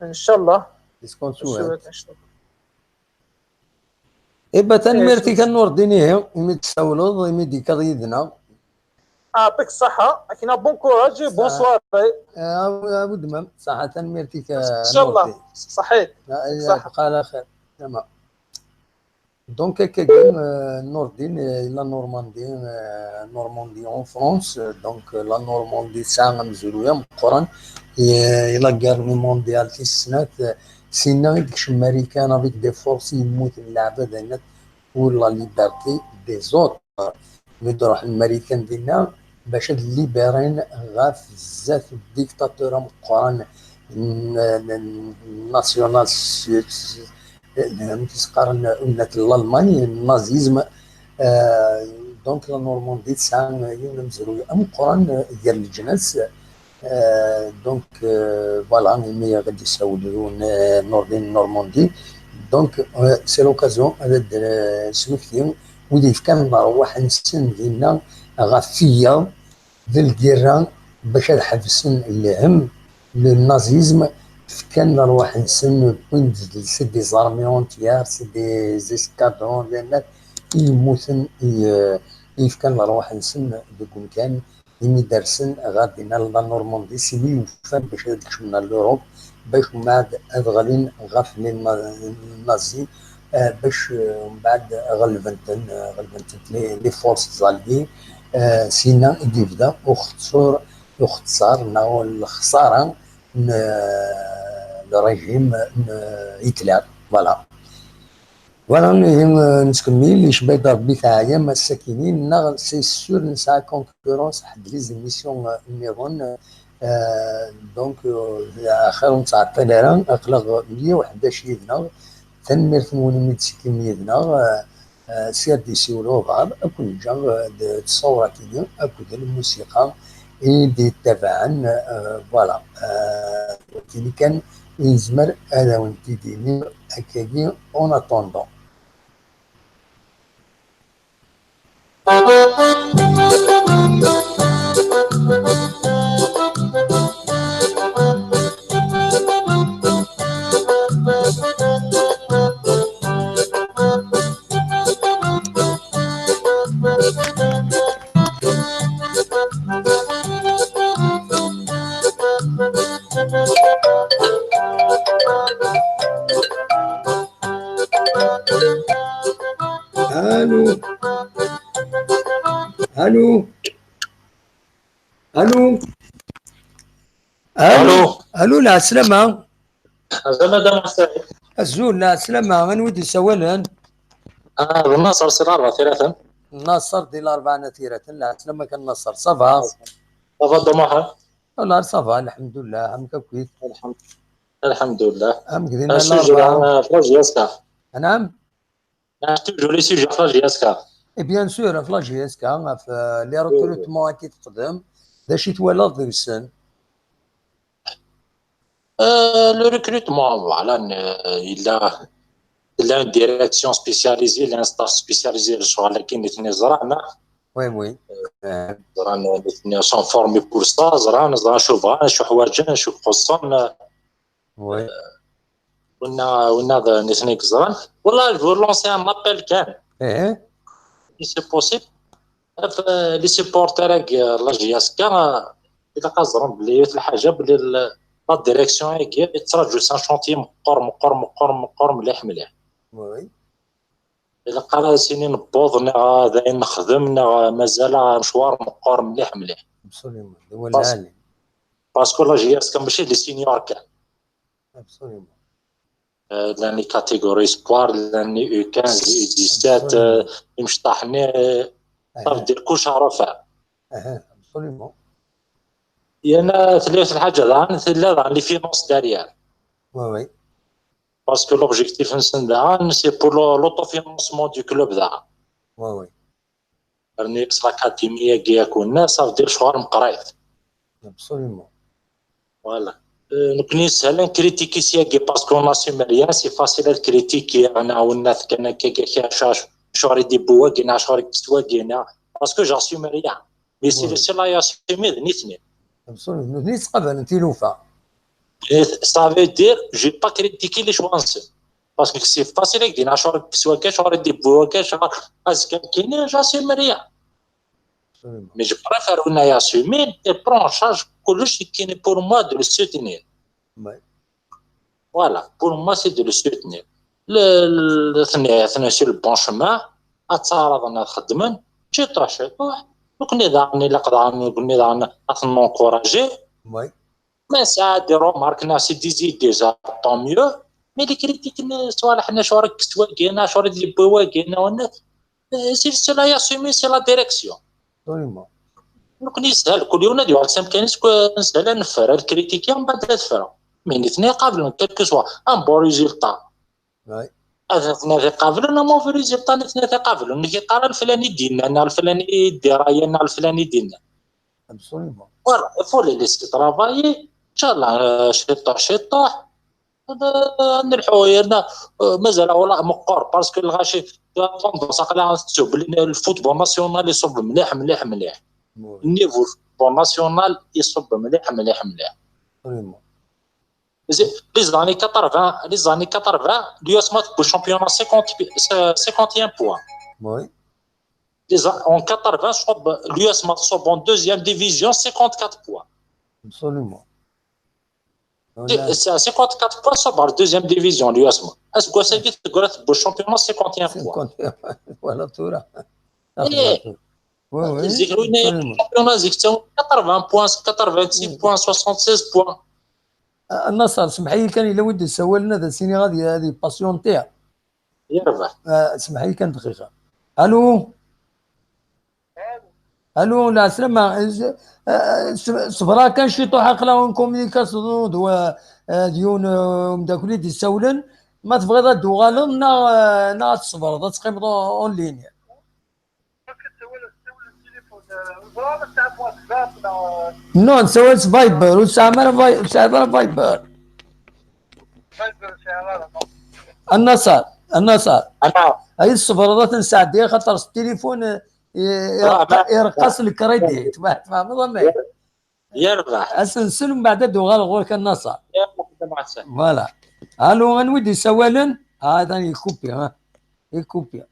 ان شاء الله. ديسكونت شويه. إن شاء الله. ايبا، تنميرتك نور الدين، ايه، مي تسولض، مي ديكا ضيدنا. يعطيك الصحة، كاين بون كوراج، بون سواري. آه، ابو دمام، صحة، تنميرتك. ان شاء الله. صحيت. صح. بقى على خير. تمام. دونك هكا كاين، آه، نور الدين، آه، لا نورماندي، آه، نورماندي اون فرونس، آه، دونك، آه، لا نورماندي تسعة مزروية مقرن، آه، لا غير مونديال تيسنات، آه، سينا يكشم ماريكان افيك دي فورس يموت اللعبة دينا pour la liberté des autres. مي تروح الماريكان دينا باش هاد ليبيرين غاف بزاف ديكتاتور مقرن، ناسيونال، تسقارن ولات الالماني النازيزم. آه، دونك لا نورماندي تسعة يوم مزروي امقران ديال الجنس. آه، دونك، آه، فوالا، مي غادي يساولوا، آه، نوردين نورماندي. دونك، آه، سي لوكازيون هذا د-، آه، سمكتي ودي كان نروح نسن دينا غافيه ذي الجيران باش هاد حبسن الهم للنازيزم. كان نروح نسن وين سي دي زارمي اونتيير، سي دي زيسكادرون، لان يموتن ي-، يفكان نروح نسن دوك كان يمي دارسن غادينا لا نورماندي، سي وي وفان باش هاد كشمنا لوروب، باش من بعد هاد غالين غاف لي النازي، آه، باش، آه، من بعد غلبنتن، آه، غلبنتن لي، لي فورس زالي، آه، سينا يبدا اختصار، اختصار نا الخساره ن-، لريجيم ن-، هتلر. فوالا. فوالا، نتكمل. يشبه ربي تعايا ما الساكنين، نغ سي سور نسعى كونكورونس حد لي زيميسيون نيغون. آه، دونك، آه، خير نتعطي لها، اقلق مية وحداش يدنا. تنميرت نون ميد سيكي ميدنا، آه، آه، سير دي سيولو غاب، اكو نجا، آه، د-، تصوراتي، اكو د الموسيقى، اي دي تبعا، آه، فوالا. آه، كي كان يزمر، هذا وانت ديني، اكاكي، اون اتوندون. الو. الو. الو. الو. الو، العسلامة. السلامة مدام سعيد. الزول، العسلامة، من وين يسولن؟ آه، ناصر سي الأربعة ثلاثة. ناصر دي الأربعة نثيرة، العسلامة كان ناصر، صافا؟ صافا طموحة؟ والله صافا، الحمد لله، هم كويس. الحمد، الحمد لله. هم كدينا السوجي الأربعة. في لاجياسكا. نعم. نعم، توجور لي سوجي في لاجياسكا. اي بيان سور، في لاجياسكا، في لي ريكروتمون كي تقدم، دا شي توالد ديك السن؟ آه، لو ريكروتمون، فوالا، ن-، إلا، إلا اون ديريكسيون سبيسياليزي، إلا ان ستاف سبيسياليزي، شغل كاين اثنين زرعنا. وي، وي. آه، زرعنا اثنين سون فورمي بور سا، زرعنا، زرعنا شو بغا، شو حواجنا، شو خصنا. وي. ونا، ونا ذا نثني كزران. والله، جو لونسي ان ابيل كان. ايه. سي بوسيبل. لي سيبورتر هاك لا جي اس كا، الا قازرون بلي يوث الحاجه بلي ال-، لا ديريكسيون هاك يتراجو سان شونتيي مقر، مقر، مقر، مقر، مليح، مليح. وي. الا قرا سيني نبوظ، نغ داين نخدم، نغ مازال مشوار مقر، مليح، مليح. ابسوليومون. هو باسكو لا جي اس كا ماشي لي سينيور كان. ابسوليومون. آه، لاني كاتيجوري اسبوار، لاني يو خمسطاش، يو سبعطاش، آه، يمشطحني، آه، صافي دير كلشي رافع. Aha, absolument. Il y en a, tella lḥaǧa daɣen, tella daɣen les finances derrière. Oui, oui. Parce que l'objectif-nsen daɣen, c'est pour le- l'autofinancement du club daɣen. Oui, oui. Rnu-yas l'académie-agi akk-nni, ça veut dire lecɣal meqqrit. Absolument. Voilà. Euh, nekkni yeshel ad ncritiquer syagi, parce qu'on n'assume rien, c'est facile ad critiquer, neɣ wennat kan akka, acuɣer i d-yewwi wagi, neɣ acuɣer i yekkes wagi, neɣ, parce que j'assume rien. Mais c'est le seul à assumer, d nitni. Absolument. Nutni ttqabalen tilufa. Et ça veut dire, je vais pas critiquer les choix-nsen. Parce que c'est facile ad k-d-inin acuɣer i yekkes wagi, acuɣer i d-yewwi wagi, acuɣer azekka nekkini, j'assume rien. Absolument. Mais je préfère win ay assumin et prend en charge kullec, nekkini, pour moi, de le soutenir. Oui. Voilà, pour moi, c'est de le soutenir. Le, le, atni, atni sur le bon chemin, ad ttɛaraḍen ad xedmen, ciṭuḥ, ciṭuḥ. Nekkni daɣen, ilaq daɣen, nekkni daɣen ad ten-encourager. Oui. Ma nesɛa des remarques, neɣ c'est des idées, ça, tant mieux. Mais les critiques, n-, ṣṣwaleḥ-nni, acuɣer i yekkes wagi, neɣ acuɣer i d-yewwi wagi, neɣ wannat, euh, c'est le seul à assumer, c'est la direction. Absolument. Nekkni yeshel, kul yiwen ad yuɣal s amkan-is, ku-, neshel ad neffer, ad critiquer, mbeɛd ad ffreɣ. Mais nitni qablen, quel que soit, un bon résultat. Oui. Ad nitni ad iqablen, un mauvais résultat, nitni ad iqablen. Nekk yeqqar leflani i d-yennan, neɣ leflani i d-irayen, neɣ leflani i d-yennan. Absolument. Voilà, il faut les laisser travailler. Inchallah, euh, ciṭuḥ, ciṭuḥ. Ad, ad nelḥu, yerna, euh, mazal, والله, meqqer, parce que lɣaci, la tendance, aql-aɣ tettu belli le football national iṣubb mliḥ, mliḥ, mliḥ. Oui. Le niveau football national iṣubb mliḥ, mliḥ, mliḥ. Absolument. Les, les années quatre-vingts, les années quatre-vingts, l'U S M A tewwi championnat cinquante, cinquante et un points. Oui. Les a-, en quatre-vingts, l'U S M A tṣubb en deuxième division, cinquante-quatre points. Absolument. C'est à cinquante-quatre points, tṣubb ɣer deuxième division, l'U S M A. Aseggas-agi teggra tewwi championnat cinquante et un points. Cinquante et un. Voilà, tura. Eh. Oui, oui. Zik, win ay Absolument. Championnat zik, quatre-vingts points, quatre-vingt-six points, soixante-seize points. Ah, Nasser, semmeḥ-iyi kan, yella win d-yessawalen, ad as-iniɣ ad y-, ad yepasyanti. Yerbeḥ. Ah, semmeḥ-iyi kan dqiqa. Allô? Allô, lɛeslama. Ah, s-, ṣebreɣ kan ciṭuḥ, aql-aɣ en communication d wa-, ah, d yiwen, ah, umeddakel i d-yessawlen. Ma tebɣiḍ ad d-tuɣaleḍ, neɣ, ah, neɣ ad tṣebreḍ, ad teqqimeḍ en, en ligne. Non, nessawal s Viber, ur tesɛam ara Vi-, ur tesɛiḍ ara Viber. A Nasser, a Nasser. Ana. Ay tṣebreḍ ad ten-sɛeddiɣ, xaṭer s tilifun, eh, eh, Ah, ma- ireqq-as lkridi. Tfehmeḍ, a May? Yerbeḥ. Asensen, mbeɛd ad d-uɣaleɣ ɣur-k, a Nasser. Yerbeḥ, a Nasser. Voilà. Allô, anwa i d-yessawalen? Ah, atan yekupi, ha? Yekupi.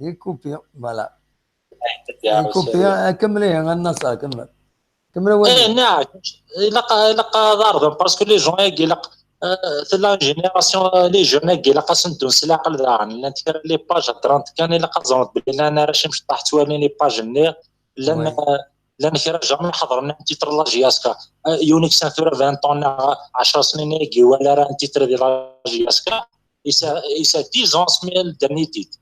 Yekupi, voilà. Yekupi, ah, kemmel ihi, a Nasser, kemmel. Kemmel awal. Eh, neɣ, ilaq, ilaq ad ɛerḍen, parce que les gens-agi, ilaq, euh, tella une génération, euh, les jeunes-agi, ilaq ad sen-ddun s leɛqel daɣen. Llant kra les pages heddrent kan, ilaq ad ẓrent belli llan arrac imecṭaḥ ttwalin les pages-nni. Llan, Oui. euh, llan kra jamais ḥeḍren un titre de la J S K. Euh, yiwen iksan tura vingt ans neɣ ɛecra snin ur iwala ara un titre de la J S K. Il y a, il y a dix ans, c'est le dernier titre.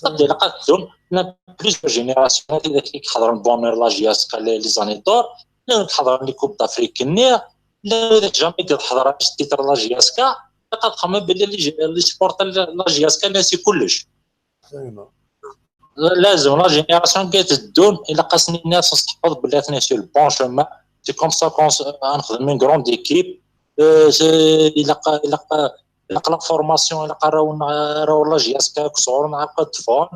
Ṣaddi, ilaq ad ddun, llan plusieurs générations, wid i iḥeḍren bonheur la J S K, les, les années d'or, llan wid ḥeḍren les coupes d'Afrique-nni, llan wid jamais d-ḥeḍren titre la J S K, ilaq ad xemmen belli les, les supporters la J S K llan si kullec. Absolument. Lazem la génération qui est ddun, ilaq ad sen-nini ad sen-seḥfeḍ belli atni sur le bon chemin. C'est comme ça qu'on s-, ad nexdem une grande équipe. Euh, c'est, ilaq, ilaq, ilaq la formation, ilaq arraw n, arraw la J S K akk sɣur-neɣ akk ad ffɣen.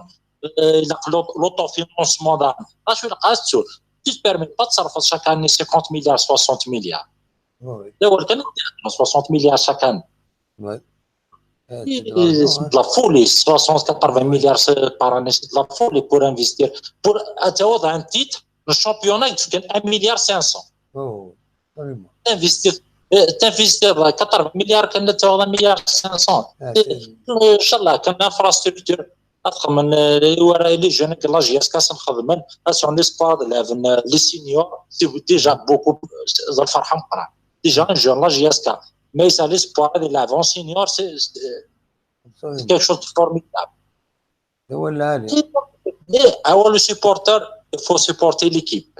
Euh, ilaq l'aut-, l'autofinancement daɣen. Acu ilaq ad tettu? Tu te permets pas de tzerfeḍ chaque année cinquante milliards, soixante milliards. Oui. D awal kan, soixante milliards chaque année. Oui. Eh, C'est c'est de l'argent, c'est de la folie, soixante, quatre-vingts milliards, c'est par année, c'est de la folie pour investir. Pour avoir un titre, le championnat, il faut un milliard cinq cents. Oh, absolument. T'investir, euh, t'investir quatre-vingts milliards, كان تاخذ un milliard cinq cents. Ah, إن شاء الله كان infrastructure. أفهم من، آه، ورا les jeunes de la J S K سنخدمن، sur l'espoir de la, les seniors, c'est déjà beaucoup, c'est الفرحة مقرا. Déjà un jeune la J S K. Mais ça, l'espoir de l'avant senior, c'est, c'est, c'est quelque chose de formidable. هو العالي. إيه، هو le supporter, il faut supporter l'équipe.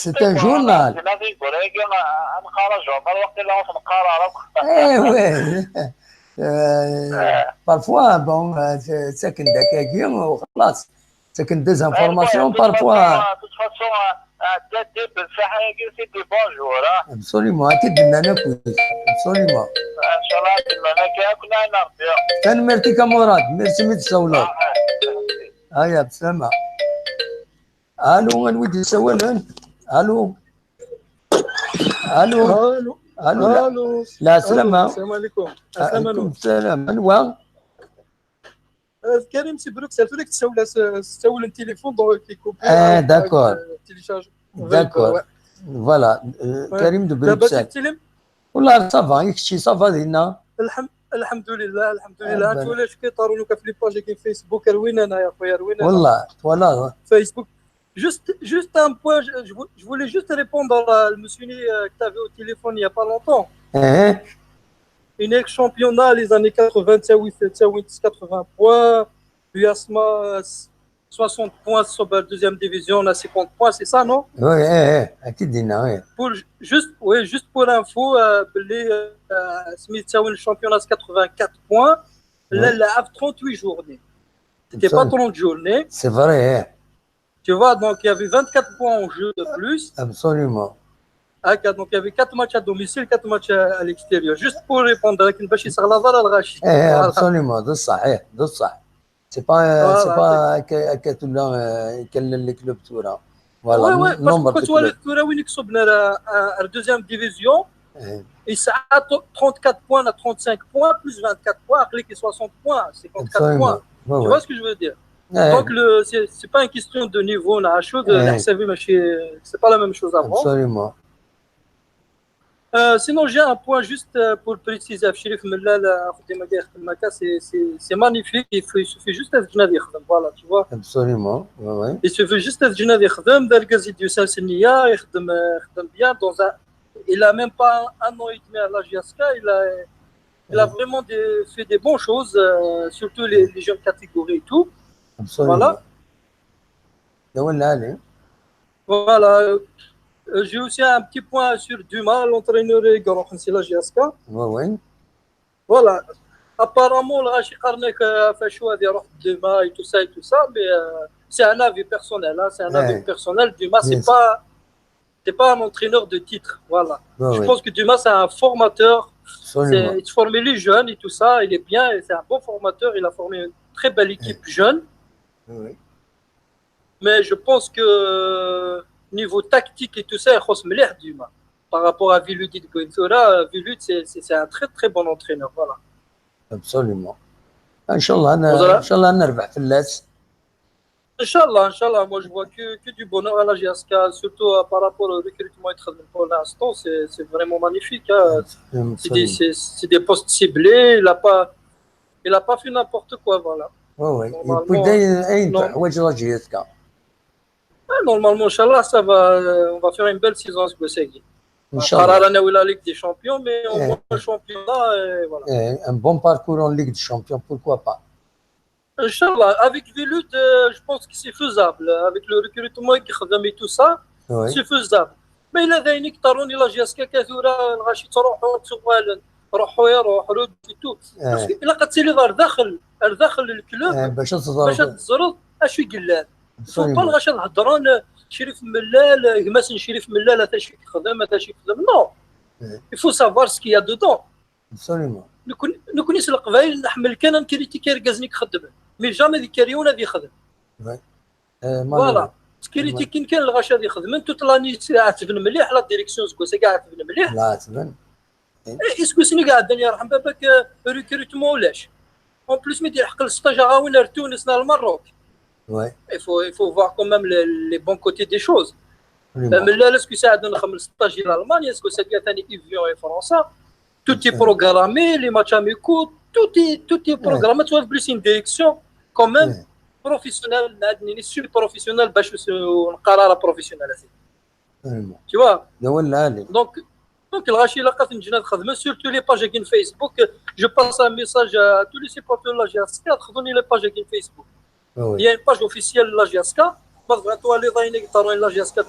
c'est un journal. Ad neqqar ajuṛ, waqila ur t-neqqar ara akk. Eh, oui. Euh, parfois, bon, euh, ttaken-d akkagi, u xlaṣ. Ttaken-d des informations, parfois. De toute façon, euh, euh, Dadi Belsaḥ-agi, c'est des bons joueurs, hein. Absolument, ad t-id-nnan akk. Absolument. Inchallah, ad t-id-nnan akka akk, neɛna Rebbi. Tanemmirt-ik a Murad, merci mi d-tsawleḍ. Ah, merci. Aya, bslama. Allô, anwa i d-yessawalen? Allô? Allô? Allô? Allô? Allô? Lɛeslama. Allô, السلام عليكم. Ɛlaykum ssalam. Anwa? Euh, Karim si Bruxelles, tura k-tsawel, s-, s-, tsawel n téléphone, donc, qui coupe, ah, euh, d'accord. Euh, télécharge. D'accord. Ouais. Voilà, euh, ouais. Karim de Bruxelles. Lɛeslama. Wallah, ça va, i kečč, ça va dinna? Lḥem-, lḥemdulillah, lḥemdulillah. Ah, ben. Tura acu k-iḍerrun akka f les pages n Facebook, rwin-aneɣ, ya xuya, rwin-aneɣ. Wallah, voilà. Facebook. Juste, juste un point, je, je vou-, je voulais juste répondre à le monsieur, euh, que t'avais au téléphone il y a pas longtemps. Hein? Une équipe championnat, les années quatre-vingts, ça, oui, c'est, ça, oui, c'est quatre-vingts points. L'U S M A, euh, soixante points sur la deuxième division, on a cinquante points, c'est ça, non? Oui, eh, eh, à qui dit, oui. Pour, juste, oui, juste pour info, euh, les, euh, Smith, c'est un championnat, c'est quatre-vingt-quatre points. Là, ouais. Il a trente-huit journées. C'était pas trente journées. C'est vrai, hein. Tu vois, donc il y avait vingt-quatre points en jeu de plus. Absolument. Ah, donc il y avait quatre matchs à domicile, quatre matchs à, à l'extérieur. Juste pour répondre, avec une bâche, ça va, là, le Rachid. Eh, eh, voilà. Absolument, de ça, eh, de ça. C'est pas, euh, c'est pas que, que tout le, euh, que le, le club, tout là. Voilà, ouais, ouais, parce que nombre de clubs. Quand tu vois le, tu vois, oui, nous sommes à la, à, à la deuxième division, يسعى trente-quatre points à trente-cinq points plus vingt-quatre points, aql-ik soixante points, cinquante-quatre points. Ouais, tu ouais. vois ce que je veux dire? Ouais. Donc, le, c'est, c'est pas une question de niveau, la chose, Ouais. la S A V, mais c'est c'est pas la même chose avant. Absolument. Euh, sinon, j'ai un point juste euh, pour préciser. Chérif Mellal, euh, c'est, c'est, c'est magnifique. Il, faut, il suffit juste d'être genève. Voilà, tu vois. Absolument. Ouais, ouais. Il suffit juste d'être genève. D'Algazi du Saint-Senia, il est bien dans un. Il a même pas un an et demi à la J S K. Il a, il a vraiment des, fait des bonnes choses, euh, surtout les, les jeunes catégories et tout. Absolument. Voilà. Là, on allait. Voilà. Euh, j'ai aussi un petit point sur Dumas, l'entraîneur de la J S K. Ouais, ouais. Voilà. Apparemment, الغاشي قارنك في شو هذه يروح Dumas et tout ça et tout ça, mais euh, c'est un avis personnel, hein, c'est un avis Ouais. Personnel. Dumas, c'est Bien sûr. Pas, c'est pas un entraîneur de titre, voilà. Ouais, Je ouais. Pense que Dumas, c'est un formateur. Absolument. Il forme les jeunes et tout ça, il est bien, c'est un bon formateur, il a formé une très belle équipe jeune. Ouais, ouais. Mais je pense que niveau tactique et tout ça, il خص مليح Dumas. Par rapport à Vilud et Guentura, Vilud, c'est, c'est, c'est un très très bon entraîneur. Voilà. Absolument. إن شاء الله أنا Voilà. إن شاء الله نربح في اللاس. Inch'Allah, Inch'Allah, moi je vois que, que du bonheur à la J S K, surtout euh, par rapport au recrutement et tout, pour l'instant, c'est, c'est vraiment magnifique, hein. C'est des, c'est, c'est des postes ciblés, il a pas, il a pas fait n'importe quoi, voilà. Ouais, ouais. Normalement, يبقى داين أين non. تحوج la J S K. Ah, normalement, Inch'Allah, ça va, euh, on va faire une belle saison ce Bossegui. إن شاء الله. On la Ligue des Champions, mais au Eh. Moins champion là, et voilà. Eh, un bon parcours en Ligue des Champions, pourquoi pas? Inch'Allah, avec Vilud, euh, je pense que c'est faisable. Avec le recrutement et tout ça, Ouais. C'est faisable. Mais il a des nick taron, il a J S K كثورة, الغاشي تروح وتسوال, روح ويروح, رد et tout. Parce que il a قد تسيلي دار داخل, داخل الكلوب, Eh, باش باش تزرب. تزرد, اش يقلان. Faut pas Absolument. الغاشي هضران, شريف ملال, جماسن شريف ملال, هذا شي يخدم, هذا شي يخدم. Non. Eh. Il faut savoir ce qu'il y a dedans. Absolument. نكون نكون نسال القبائل نحمل كان نكريتيكي ركازني يخدم. Mais jamais ذي كاريونا ذي يخدم. Eh, Voilà. Tkritikin kan lɣaci ad ixedmen, toute l'année عاتبن مليح, la direction زكوسا كاع عاتبن مليح. لا عاتبن. Est-ce que سني قاعد الدنيا يرحم باباك, آه, recrutement ولاش. En plus مدير حق السطاج غاوين رتونس نا المروك. Ouais. Il faut, il faut voir quand même les, les bons côtés des choses. Absolument. Mais là, est-ce que ça a donné comme stage en Allemagne, est-ce que ça a été Evian et France? Tout est programmé, les matchs amicaux, tout est, tout est programmé. Tu vois, plus une direction quand même professionnelle, نادني سي بروفيسيونيل باش نقرا بروفيسيونيل. Vraiment. Tu vois? لا ولا عليك. Donc, donc الغاشي الا لقيت نجي نخدم, surtout les pages كاين Facebook, je passe un message à tous les supporters de la J S K, خذوني les pages كاين Facebook. Ah oui. Il y a une page officielle de la J S K. ما تبغى توالي ضاينك طارون la J S K,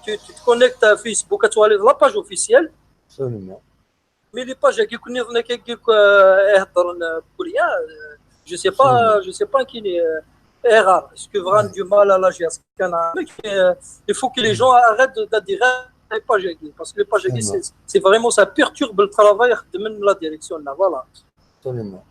tu, tu te connectes à Facebook, توالي la page officielle. Absolument. Mais les pages كي يكون يظن كي يقول, آه, يهضر, آه, بكل, آه, je sais pas, je sais pas كاين, آه, erreur. Est-ce que vraiment du mal à la J S K كان عامل, آه, il faut que les gens arrêtent de, d'adhérer à les pages, parce que les pages, c'est, c'est vraiment, ça perturbe le travail de la direction là, voilà. Absolument.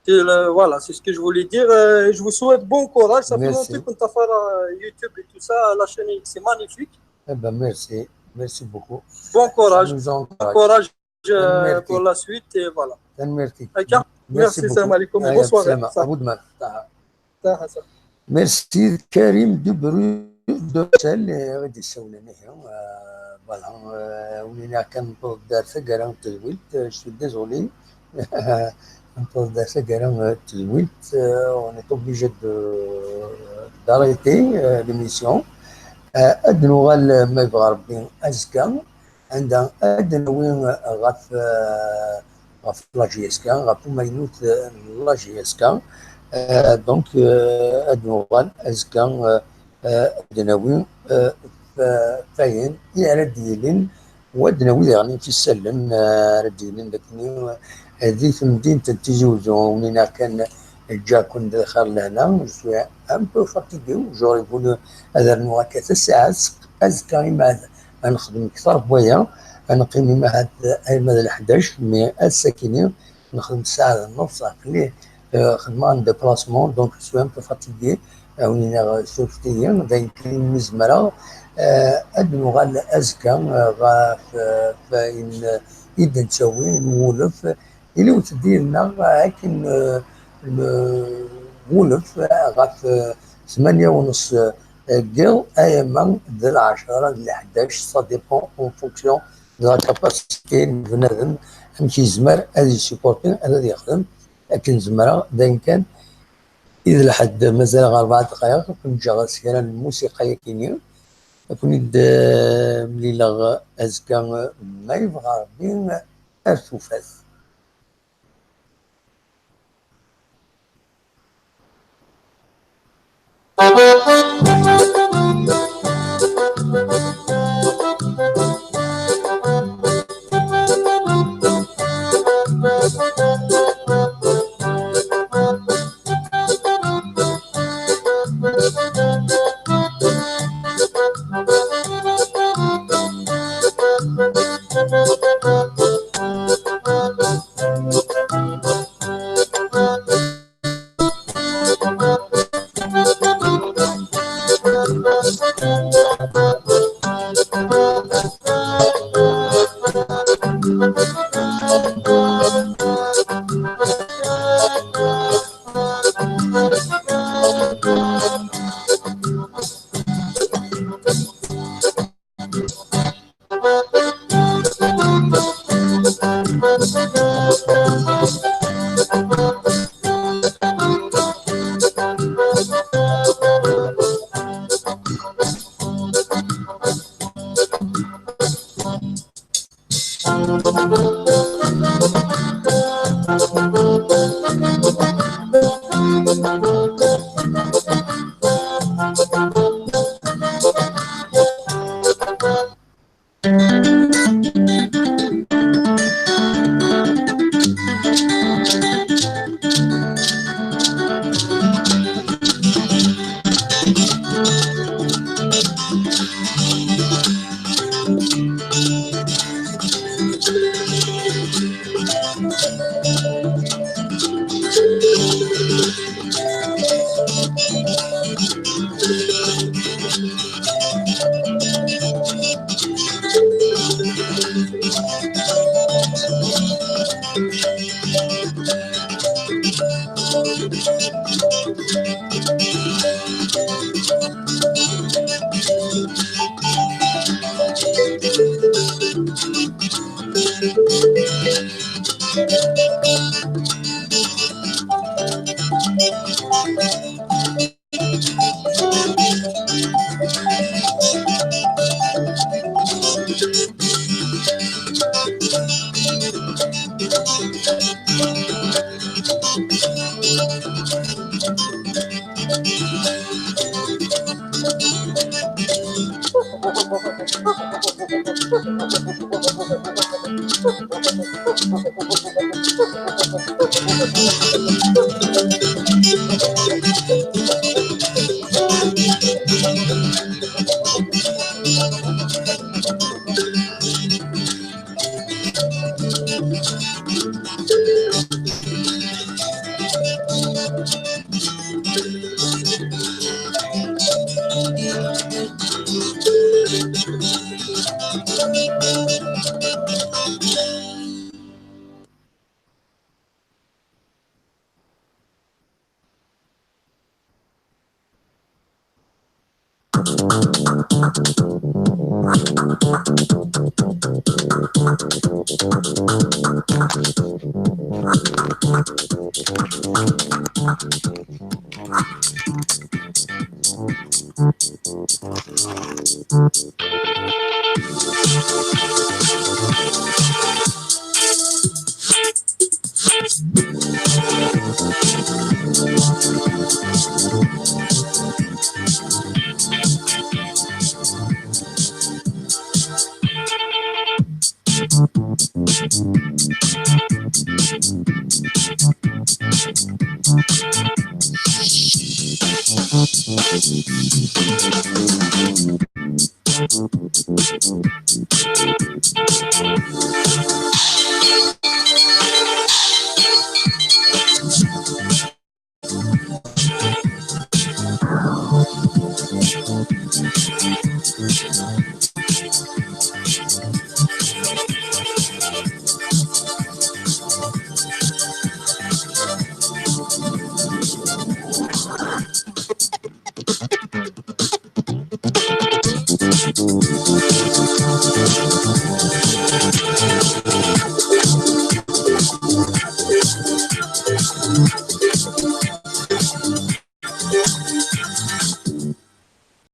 C'est le, voilà, c'est ce que je voulais dire. Euh, je vous souhaite bon courage. Ça fait Merci. Longtemps كنت في, euh, YouTube et tout ça, la chaîne, c'est magnifique. Eh ben, merci. Merci beaucoup. Bon courage. Ça nous encourage. Bon courage, euh, Merci. Pour la suite et voilà. Merci. Aïka. Merci, Beaucoup. salam alaikum. Aïe, Bonsoir. salam. Ça, Aboud Mak. ça, ça. Merci Karim de Bru-, de Bruxelles, euh, غادي يسولنا هنا. Euh, voilà, euh, ولينا كنطلب دار ثقرة التدويلت, euh, je suis désolé. نطلب دار ثقرة التدويلت, euh, on est obligé de, d'arrêter, euh, l'émission. Euh, ad nuɣal, ma yebɣa Rebbi, azekka. Anda ad nawi ɣef, euh, ɣef la J S K, ɣef umaynut n la J S K. Euh, donc, euh, ad nuɣal azekka, euh, euh, ad nawi, euh, f-, fayen i ara d-yilin, u ad nawi daɣen isallen, euh, ara d-yilin dakni, euh, di temdint n Tizi Uzzu, win kan ǧǧa-ken d lxir lehna. Je suis un peu fatigué, j'aurais voulu ad rnuɣ akka tasaɛet, azekka ima ad nexdem kter n waya, ad neqqim ima ad, ima d leḥdac, mais ass-akini nexdem ssaɛa d nneṣ, aql-i, euh, xedmeɣ un déplacement, donc je suis un peu fatigué, euh, win iniɣ surfet-iyi, d ayen kan imi zemreɣ, Eh, ad nuɣal azekka, eh, ɣef, eh, wayen i d-nettawi n wulef, iliwet-d yid-neɣ akken, eh, n-, wulef, eh, ɣef, eh, tmanya u nneṣ, eh, n yiḍ, ayama d lɛecṛa d lḥdac, ça dépend en fonction de la capacité n bnadem, amek yezmer ad yessupporti, ad, ad yexdem. Akken zemreɣ, d ayen kan, i d lḥedd, mazal ɣer rebɛa dqayeq, ad ken-ǧǧeɣ s kra n lmusiqa yakini, ad ken-id-mlileɣ azekka, ma yebɣa Rebbi, ar tufat.